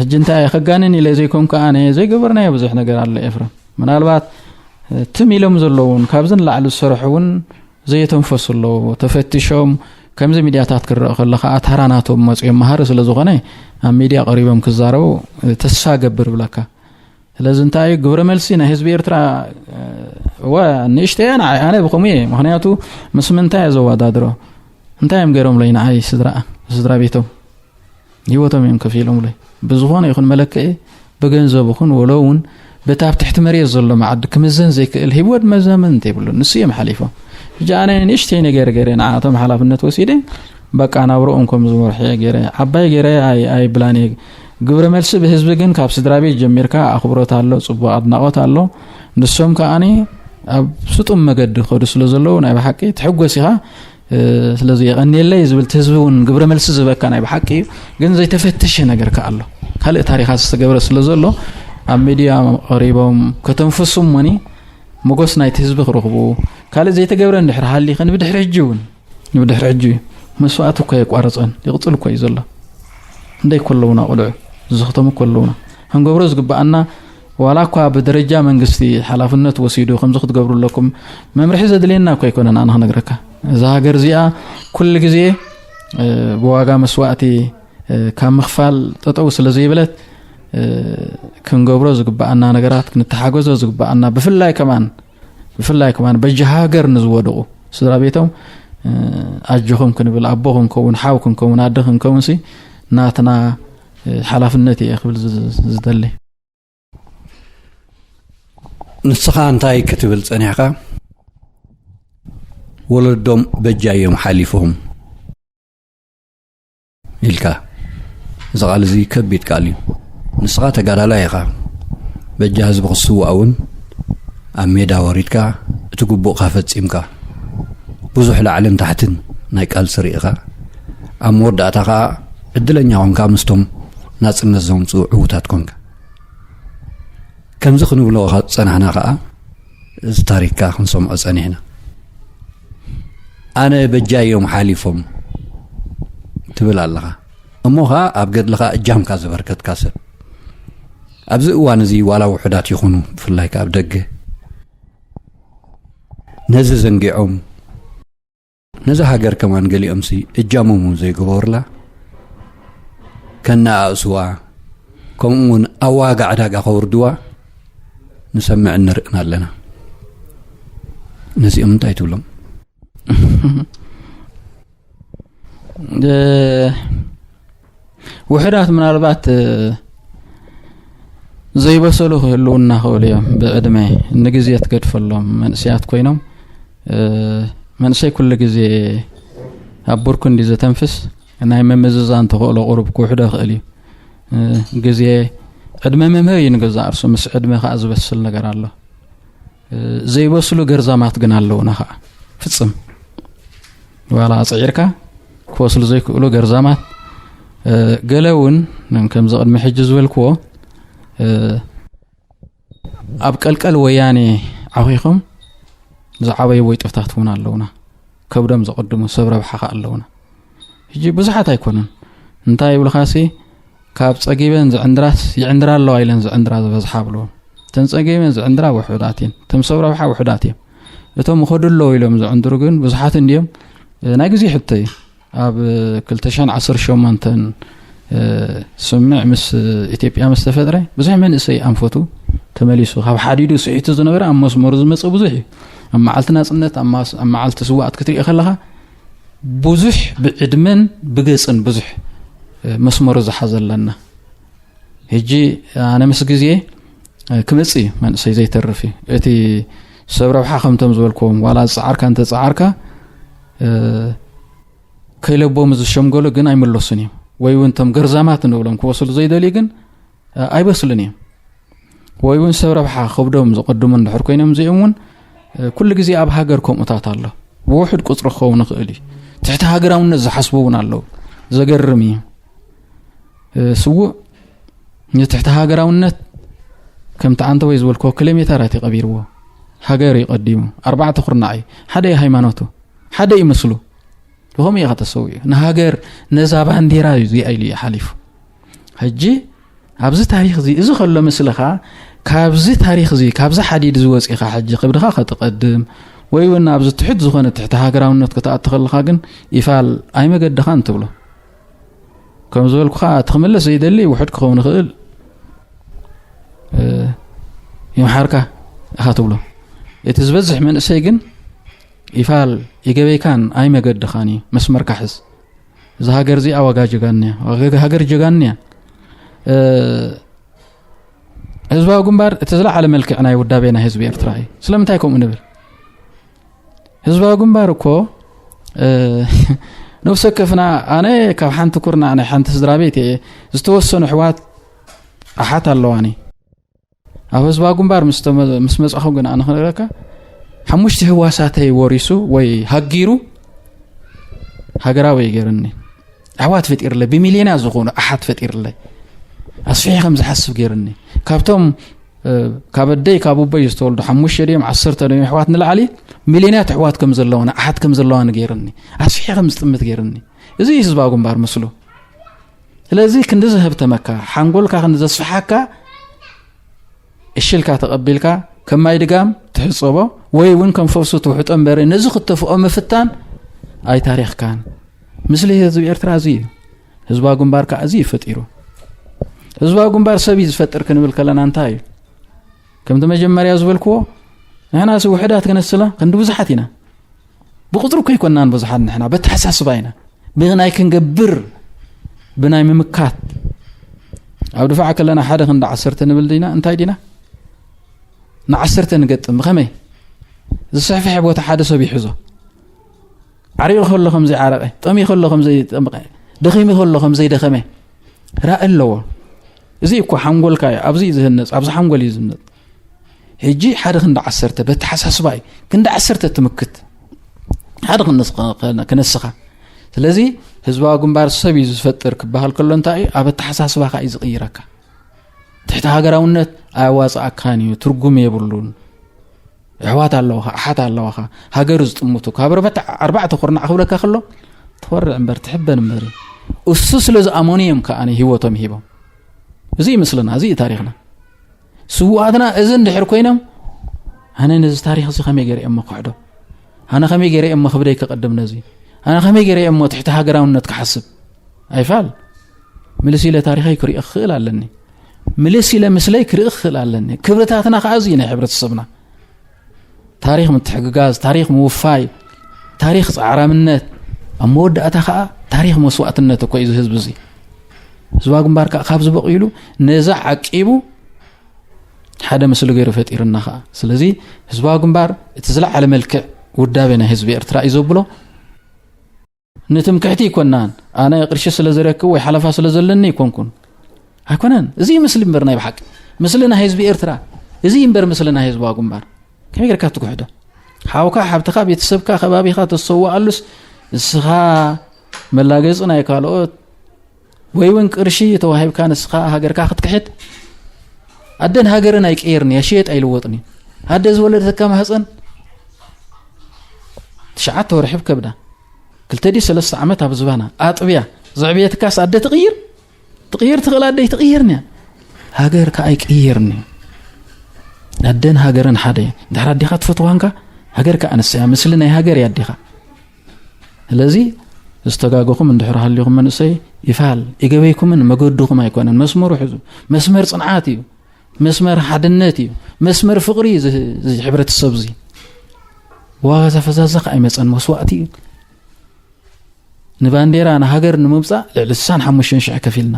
ሕጂ እንታይ ከጋንን ኢለ ዘይኮንኩ ኣነ ዘይገበርናዮ ብዙሕ ነገር ኣሎ ኤፍረም። ምናልባት ትም ኢሎም ዘለውን ካብዚ ንላዕሊ ዝሰርሑ እውን ዘየተንፈሱ ኣለዉ። ተፈቲሾም ከምዚ ሚድያታት ክረአ ከሎ ከዓ ታራ ናቶም መፅኦም መሃሪ ስለ ዝኾነ ኣብ ሚድያ ቀሪቦም ክዛረቡ ተስፋ ገብር ብለካ። ስለዚ እንታይ እዩ ግብረ መልሲ ናይ ህዝቢ ኤርትራ? እወ፣ ንእሽተያ ንዓይ ኣነ ብኸምኡ እየ። ምኽንያቱ ምስ ምንታይ እየ ዘወዳድሮ? እንታይ እዮም ገይሮምለይ ንዓይ ስድራ ስድራ ቤቶም? ህይወቶም እዮም ከፊሎምለይ። ብዝኾነ ይኹን መለክዒ ብገንዘብ ይኹን ወሎ እውን በቲ ኣብ ትሕቲ መሬት ዘሎ መዓዲ ክምዘን ዘይክእል ህይወት መዛመንት የብሉን። ንሱ እዮም ሓሊፎም። ሕጂ ኣነ ንእሽተይ ነገር ገይረ ንዓቶም ሓላፍነት ወሲደ በቃ ናብረኦም ከም ዝመርሑ እየ ገይረ ዓባይ ገይረ ኣይ ኣይብላን እየ። ግብረ መልሲ ብህዝቢ ግን ካብ ስድራ ቤት ጀሚርካ ኣኽብሮት ኣሎ፣ ጽቡቕ ኣድናቖት ኣሎ። ንሶም ከኣኒ ኣብ ስጡም መገዲ ከዱ ስለ ዘለዉ ናይ ብሓቂ ትሕጎስ ኢኻ። ስለዚ የቐንየለይ ዝብል ህዝቢ እውን ግብረ መልሲ ዝበካ ናይ ብሓቂ እዩ። ግን ዘይተፈተሸ ነገር ከ ኣሎ። ካልእ ታሪኻት ዝተገብረ ስለ ዘሎ ኣብ ሚድያ ቀሪቦም ከተንፍሱ እሞኒ መጎስ ናይቲ ህዝቢ ክረኽቡ ካልእ ዘይተገብረ እንድሕር ሃሊ ከ ንብድሕሪ ሕጂ እውን ንብድሕሪ ሕጂ እዩ። መስዋእቲ እኮ የቋርፀን ይቕፅል እኮ እዩ ዘሎ። እንደይ እኮ ኣለውና ቆልዑ ዝኽተሙ እኮ ኣለውና። ክንገብሮ ዝግበኣና ዋላ እኳ ብደረጃ መንግስቲ ሓላፍነት ወሲዱ ከምዚ ክትገብሩ ኣለኩም መምርሒ ዘድልየና እኮ ኣይኮነን። ኣነ ክነግረካ እዛ ሃገር እዚኣ ኩሉ ግዜ ብዋጋ መስዋእቲ ካብ ምኽፋል ጠጠው ስለ ዘይበለት ክንገብሮ ዝግበኣና ነገራት ክንተሓገዞ ዝግበኣና ብፍላይ ከማን ብፍላይ ከማን በጃ ሃገር ንዝወደቑ ስድራ ቤቶም ኣጆኹም ክንብል ኣቦ ክንከውን ሓው ክንከውን ኣደ ክንከውን ሲ ናትና ሓላፍነት እየ ክብል ዝደሊ። ንስኻ እንታይ ክትብል ጸኒሕካ? ወለዶም በጃ እዮም ሓሊፎም ኢልካ። እዚ ቃል እዚ ከቢድ ቃል እዩ። ንስኻ ተጋዳላይ ኢኻ። በጃ ህዝቢ ክትስዋእ እውን ኣብ ሜዳ ወሪድካ እቲ ግቡእካ ፈጺምካ። ብዙሕ ላዕልን ታሕትን ናይ ቃልሲ ርኢኻ። ኣብ መወዳእታ ኸኣ ዕድለኛ ኾንካ ምስቶም ናጽነት ዘምጽኡ ዕዉታት ኮንካ። ከምዚ ክንብሎ ዝጸናሕና ኸኣ እዚ ታሪኽካ ክንሰምዖ ጸኒሕና። ኣነ በጃይ እዮም ሓሊፎም ትብል ኣለኻ። እሞ ኸኣ ኣብ ገድልኻ እጃምካ ዘበርከትካ ሰብ። ኣብዚ እዋን እዚ ዋላ ውሑዳት ይኹኑ ብፍላይ ከኣ ኣብ ደገ ነዚ ዘንጊዖም ነዚ ሃገር ከማን ገሊኦምሲ እጃሞም እውን ዘይገበሩላ ከነኣእስዋ ከምኡ እውን ኣብ ዋጋ ዕዳጋ ከውርድዋ ንሰምዕን ንርእን ኣለና። ነዚኦም እንታይ ትብሎም? ውሕዳት ምናልባት ዘይበሰሉ ክህልውና ክእሉ እዮም። ብዕድመ ንግዜ ትገድፈሎም መንእሰያት ኮይኖም፣ መንእሰይ ኩሉ ግዜ ኣብ ቡርኩ እንዲ ዘተንፍስ፣ ናይ ምምዝዛን ተኽእሎ ቁሩብ ክውሕዶ ይኽእል እዩ። ግዜ፣ ዕድመ መምህር እዩ ንገዛእ ርእሱ፣ ምስ ዕድመ ከዓ ዝበስል ነገር ኣሎ። ዘይበስሉ ገርዛማት ግን ኣለውና ከዓ፣ ፍጽም ዋላ ኣጽዒርካ ክበስሉ ዘይክእሉ ገርዛማት። ገለ እውን ከምዚ ቅድሚ ሕጂ ዝበልክዎ ኣብ ቀልቀል ወያኔ ዓኺኾም ዝዓበዩ ወይጦታት እውን ኣለውና። ከብዶም ዘቐድሙ ሰብ ረብሓ ከዓ ኣለውና። ሕጂ ብዙሓት ኣይኮኑን። እንታይ ይብልኻሲ፣ ካብ ጸጊበን ዝዕንድራስ ይዕንድራ ኣለዋ ኢለን ዝዕንድራ ዝበዝሓ ብልዎም። እተን ጸጊበን ዝዕንድራ ውሑዳት እየን። እቶም ሰብ ረብሓ ውሑዳት እዮም። እቶም ኸዱ ኣለዉ ኢሎም ዝዕንድሩ ግን ብዙሓት እንድዮም። ናይ ግዜ ሕቶ እዩ። ኣብ ክልተ ሽሕን ዓሰርተ ሸሞንተን ስምምዕ ምስ ኢትዮጵያ ምስ ተፈጥረ ብዙሕ መንእሰይ ኣንፈቱ ተመሊሱ፣ ካብ ሓዲዱ ስሒቱ ዝነበረ ኣብ መስመሩ ዝመጸ ብዙሕ እዩ። ኣብ መዓልቲ ናጽነት፣ ኣብ ማስ-፣ ኣብ መዓልቲ ስዋኣት ክትሪኦ ከለኻ ብዙሕ ብዕድመን ብገጽን ብዙሕ መስመሩ ዝሓዘ ኣለና። ሕጂ ኣነ ምስ ግዜ ክመጽእ እዩ መንእሰይ ዘይተርፍ እዩ። እቲ ሰብ ረብሓ ከምቶም ዝበልክዎም ዋላ ዝጸዓርካ እንተጸዓርካ ከይለቦም ዝሸምገሉ ግን ኣይምለሱን እዮም። ወይ እውን እቶም ገርዛማት እንብሎም ክበስሉ ዘይደልዩ ግን ኣይበስሉን እዮም። ወይ እውን ሰብ ረብሓ ከብዶም ዝቐድሙ እንድሕር ኮይኖም እዚኦም እውን ኩሉ ግዜ ኣብ ሃገር ከምኡታት ኣሎ። ብውሑድ ቁጽሪ ክኸውን ይኽእል እዩ። ትሕቲ ሃገራውነት ዝሓስቡ እውን ኣለዉ። ዘገርም እዩ። ስዉእ ንትሕቲ ሃገራውነት ከምቲ ዓንተወይ ዝበልክዎ ኪሎሜተራት እዩ ቀቢርዎ። ሃገር እዩ ቀዲሙ። ኣርባዕተ ኩርናዕ እዩ። ሓደ እዩ ሃይማኖቱ። ሓደ እዩ ምስሉ። ብኸምኡ ኢኻ ተሰዊኡ። ንሃገር ነዛ ባንዴራ እዩ እዚኣ ኢሉ እዩ ሓሊፉ። ሕጂ ኣብዚ ታሪኽ እዚ፣ እዚ ከሎ ምስልኻ ካብዚ ታሪኽ እዚ፣ ካብዚ ሓዲድ እዚ ወፂኻ ሕጂ ክብድኻ ከተቐድም ወይ እውን ኣብዚ ትሑት ዝኾነ ትሕቲ ሃገራውነት ክትኣቱ ከለኻ ግን ኢፋል ኣይመገድኻን ትብሎ። ከም ዝበልኩኻ እቲ ክምለስ ዘይደሊ ውሑድ ክኸውን ይኽእል፣ ይምሓርካ ኢኻ ትብሎ። እቲ ዝበዝሕ መንእሰይ ግን ኢፋል ይገበይካን ኣይመገድኻን እዩ፣ መስመርካ ሕዝ። እዛ ሃገር እዚኣ ዋጋ ጀጋን እያ፣ ዋጋ ሃገር ጀጋን እያ። ህዝባዊ ግንባር እቲ ዝለዓለ መልክዕ ናይ ውዳቤ ናይ ህዝቢ ኤርትራ እዩ። ስለምንታይ ከምኡ ንብል? ህዝባዊ ግንባር እኮ ነብሰ ከፍና፣ ኣነ ካብ ሓንቲ ኩርና ናይ ሓንቲ ስድራ ቤት እየ። ዝተወሰኑ ኣሕዋት ኣሓት ኣለዋኒ። ኣብ ህዝባዊ ግንባር ምስ ተመ-፣ ምስ መጻኹ ግን ኣነ ክነግረካ፣ ሓሙሽተ ህዋሳተይ ወሪሱ ወይ ሃጊሩ ሃገራዊ እዩ ገይርኒ። ኣሕዋት ፈጢርለይ፣ ብሚልዮናት ዝኾኑ ኣሓት ፈጢርለይ። ኣስፊሐ ከም ዝሓስብ ገይርኒ። ካብቶም፣ እ፣ ካብ ኣደይ ካብ ኣቦይ ዝተወልዱ ሓሙሽተ ድዮም ዓሰርተ ድዮም ኣሕዋት ንላዕሊ፣ ሚልዮናት ኣሕዋት ከም ዘለዋኒ፣ ኣሓት ከም ዘለዋኒ ገይርኒ። ኣስፊሐ ከም ዝጥምት ገይርኒ። እዚ እዩ ህዝባዊ ግንባር ምስሉ። ስለዚ ክንዲ ዝህብተመካ፣ ሓንጎልካ ክንዲ ዘስፍሓካ፣ እሽልካ ተቐቢልካ፣ ከም ማይ ድጋም ትሕጸቦ፣ ወይ እውን ከም ፈሱ ትውሕጦ እምበሪ፣ ነዚ ክትተፍኦ ምፍታን ኣይታሪኽካን። ምስሊ ህዝቢ ኤርትራ እዚ እዩ። ህዝባዊ ግንባር ከኣ እዚ እዩ ፈጢሩ። ህዝባዊ ግንባር ሰብ እዩ ዝፈጥር ክንብል ከለና እንታይ እዩ? ከምቲ መጀመርያ ዝበልክዎ፣ ንሕናሲ ውሑዳት ክነስላ ክንዲ ብዙሓት ኢና። ብቁጽሪ እኮ ኣይኮናን ብዙሓት ንሕና፣ በተሓሳስባ ኢና። ብናይ ክንገብር፣ ብናይ ምምካት። ኣብ ድፋዕ ከለና ሓደ ክንዲ ዓሰርተ ንብል ዲና? እንታይ ዲና? ንዓሰርተ ንገጥም። ብኸመይ? ዝስሕፍሐ ቦታ ሓደ ሰብ ይሕዞ። ዓሪቑ ከሎ ከም ዘይዓረቐ፣ ጠምዩ ከሎ ከም ዘይጠምቐ፣ ደኺሙ ከሎ ከም ዘይደኸመ ራኢ ኣለዎ። እዚ እኮ ሓንጎልካ እዩ፣ ኣብዚ እዩ ዝህነጽ፣ ኣብዚ ሓንጎል እዩ ዝህነጽ። ሕጂ ሓደ ክንዲ ዓሰርተ በተሓሳስባ እዩ፣ ክንዲ ዓሰርተ ትምክት፣ ሓደ ክንስ-፣ ክነስኻ። ስለዚ ህዝባዊ ግንባር ሰብ እዩ ዝፈጥር ክበሃል ከሎ እንታይ እዩ? ኣብ ኣተሓሳስባኻ እዩ ዝቕይረካ። ትሕቲ ሃገራውነት ኣያዋጽኣካን እዩ፣ ትርጉም የብሉን። ኣሕዋት ኣለዋኻ፣ ኣሓት ኣለዋኻ፣ ሃገር ዝጥምቱ፣ ካብ ኣርባዕተ፣ ኣርባዕተ ኩርናዕ ክብለካ ከሎ፣ ትኾርዕ እምበር ትሕበን እምበር እዩ። እሱ ስለ ዝኣመኑ እዮም ከኣ ህይወቶም ሂቦም። እዚ እዩ ምስልና፣ እዚ እዩ ታሪኽና። ስዉኣትና እዚ እንድሕር ኮይኖም፣ ኣነ ነዚ ታሪኽ እዚ ከመይ ገይረ እሞ ክሕዶ? ኣነ ከመይ ገይረ እሞ ክብደይ ክቐድም ነዚ? ኣነ ከመይ ገይረ እሞ ትሕቲ ሃገራውነት ክሓስብ? ኣይፋል። ምልስ ኢለ ታሪኸይ ክርኢ ክኽእል ኣለኒ። ምልስ ኢለ ምስለይ ክርኢ ክኽእል ኣለኒ። ክብርታትና ከኣ እዚ እዩ ናይ ሕብረተሰብና። ታሪኽ ምትሕግጋዝ፣ ታሪኽ ምውፋይ፣ ታሪኽ ጻዕራምነት፣ ኣብ መወዳእታ ከኣ ታሪኽ መስዋእትነት እኮ እዩ እዚ ህዝቢ እዚ። ህዝባዊ ግንባር ከኣ ካብዚ በቒሉ ነዛ ዓቂቡ ሓደ ምስሊ ገይሩ ፈጢርና ኸዓ። ስለዚ ህዝባዊ ግንባር እቲ ዝለዓለ መልክዕ ውዳቤ ናይ ህዝቢ ኤርትራ እዩ ዘብሎ። ንትምክሕቲ ይኮናን፣ ኣነ ቅርሺ ስለ ዝረክብ ወይ ሓለፋ ስለ ዘለኒ ይኮንኩን። ኣይኮነን። እዚ እዩ ምስሊ እምበር ናይ ብሓቂ። ምስሊ ናይ ህዝቢ ኤርትራ። እዚ እዩ እምበር ምስሊ ናይ ህዝባዊ ግንባር። ከመይ ጌርካ ትክሕዶ? ሓውካ፣ ሓብትኻ፣ ቤተሰብካ፣ ከባቢኻ ተሰውኣሉስ፣ ንስኻ መላገጺ ናይ ካልኦት፣ ወይ እውን ቅርሺ ተዋሂብካ ንስኻ ሃገርካ ክትክሕድ? ኣደን ሃገርን ኣይቅየርን እያ፣ ሽየጥ ኣይልወጥን እዩ። ኣደ ዝወለደትካ ማህፀን ትሽዓተ ወርሒ ኣብ ከብዳ፣ ክልተ ድዩ ሰለስተ ዓመት ኣብ ዝባና ኣጥብያ ዘዕብየትካስ ኣደ ትቕይር? ትቕይር ትኽእል ኣደ ኣይትቕየርን እያ። ሃገር ከኣ ኣይቅየርን እዩ። ኣደን ሃገርን ሓደ እዩ። እንድሕር ኣዴኻ ትፈትዋንካ፣ ሃገር ከኣ ንሳ እያ። ምስሊ ናይ ሃገር እያ ኣዴኻ። ስለዚ ዝተጋገኹም እንድሕር ሃሊኹም መንእሰይ ይፋል፣ ይገበይኩምን መገድኹም ኣይኮነን። መስመሩ ሕዙ። መስመር ጽንዓት እዩ። መስመር ሓድነት እዩ። መስመር ፍቕሪ እዩ እዚ፣ እዚ ሕብረተሰብ እዚ። ብዋጋ ዘፈዛዘኽ ኣይመጸን፣ መስዋእቲ እዩ። ንባንዴራ ንሃገር ንምምጻእ ልዕሊ ስሳን ሓሙሽተን ሽሕ ከፊልና።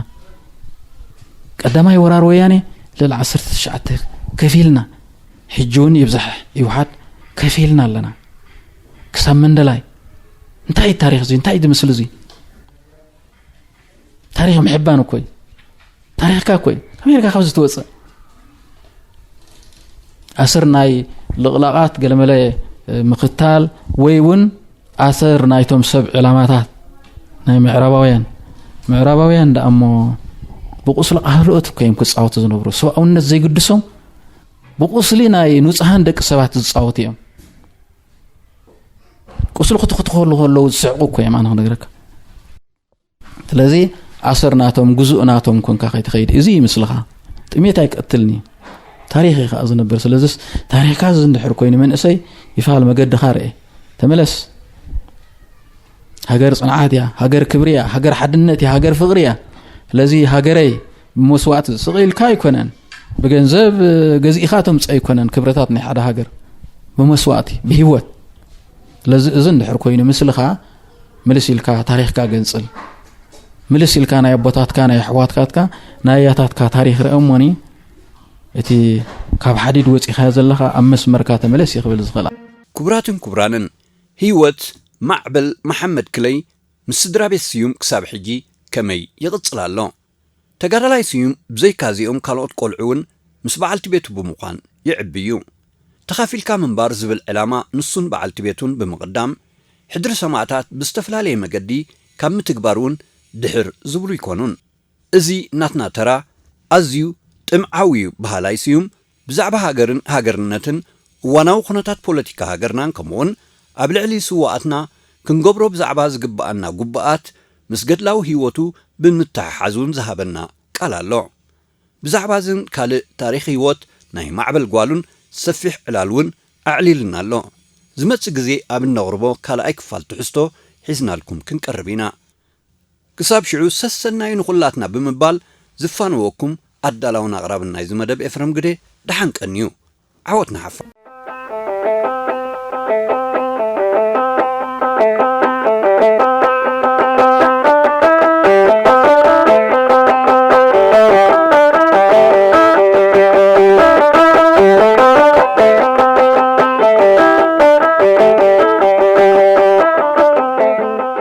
ቀዳማይ ወራር ወያኔ ልዕሊ ዓሰርተ ትሽዓተ ከፊልና። ሕጂ እውን ይብዛሕ ይውሓድ ከፊልና ኣለና። ክሳብ መንደላይ። እንታይ እዩ ታሪኽ እዚ? እንታይ እዩ እዚ ምስሊ እዚ? ታሪኽ ምሕባን እኮ እዩ። ታሪኽካ እኮ እዩ። ከመይ ጌርካ ካብዚ ትወፅእ? ኣሰር ናይ ልቕላቓት ገለመለ፣ እ፣ ምኽታል ወይ እውን ኣሰር ናይቶም ሰብ ዕላማታት ናይ ምዕራባውያን። ምዕራባውያን ደኣ እሞ ብቁስሊ ካልኦት እኮ እዮም ክጻወቱ ዝነብሩ። ሰብኣውነት ዘይግድሶም ብቁስሊ ናይ ንጹሃን ደቂ ሰባት ዝጻወቱ እዮም። ቁስሊ ክትኽትኸሉ ከለዉ ዝስሕቁ እኮ እዮም፣ ኣነ ክነግረካ። ስለዚ ኣሰር ናቶም፣ ግዙእ ናቶም ኮንካ ከይትኸይድ። እዚ እዩ ምስልኻ። ጥሜት ኣይቀትልን እዩ። ታሪኽ እዩ ከኣ ዝነብር። ስለዚስ ታሪኽካ እዚ እንድሕር ኮይኑ መንእሰይ ይፋል መገድኻ ርኤ። ተመለስ። ሃገር ጽንዓት እያ፣ ሃገር ክብሪ እያ፣ ሃገር ሓድነት እያ፣ ሃገር ፍቕሪ እያ። ስለዚ ሃገረይ ብመስዋእቲ ስቕ ኢልካ ኣይኮነን፣ ብገንዘብ ገዚእኻ ተምጽኦ ኣይኮነን ክብርታት ናይ ሓደ ሃገር። ብመስዋእቲ፣ ብህይወት። ስለዚ እዚ እንድሕር ኮይኑ ምስልኻ ምልስ ኢልካ ታሪኽካ ገንጽል። ምልስ ኢልካ ናይ ኣቦታትካ፣ ናይ ኣሕዋትካትካ፣ ናይ ኣያታትካ ታሪኽ ርአ እሞኒ፣ እቲ ካብ ሓዲድ ወጺኻዮ ዘለኻ ኣብ መስመርካ ተመለስ እዩ ክብል ዝኽእል። ክቡራትን ክቡራንን፣ ህይወት ማዕበል መሓመድ ክለይ ምስ ስድራ ቤት ስዩም ክሳብ ሕጂ ከመይ ይቕጽል ኣሎ? ተጋዳላይ ስዩም ብዘይካ እዚኦም ካልኦት ቆልዑ እውን ምስ በዓልቲ ቤቱ ብምዃን ይዕቢ እዩ። ተኻፊልካ ምንባር ዝብል ዕላማ ንሱን በዓልቲ ቤቱን ብምቕዳም፣ ሕድሪ ሰማእታት ብዝተፈላለየ መገዲ ካብ ምትግባር እውን ድሕር ዝብሉ ኣይኮኑን። እዚ ናትና ተራ ኣዝዩ ጥምዓዊ እዩ በሃላይ ስዩም፣ ብዛዕባ ሃገርን ሃገርነትን እዋናዊ ኩነታት ፖለቲካ ሃገርናን ከምኡውን ኣብ ልዕሊ ስውኣትና ክንገብሮ ብዛዕባ ዝግብኣና ጉብኣት ምስ ገድላዊ ህይወቱ ብምትሕሓዝ እውን ዝሃበና ቃል ኣሎ። ብዛዕባ እዝን ካልእ ታሪኽ ህይወት ናይ ማዕበል ጓሉን ሰፊሕ ዕላል እውን ኣዕሊልና ኣሎ። ዝመጽእ ግዜ ኣብ እነቕርቦ ካልኣይ ክፋል ትሕዝቶ ሒዝናልኩም ክንቀርብ ኢና። ክሳብ ሽዑ ሰሰናዩ ንኹላትና ብምባል ዝፋነወኩም ኣዳላውን ኣቕራብን ናይዚ መደብ ኤፍረም ግደ፣ ደሓን ቀንዩ። ዓወት ንሓፋ።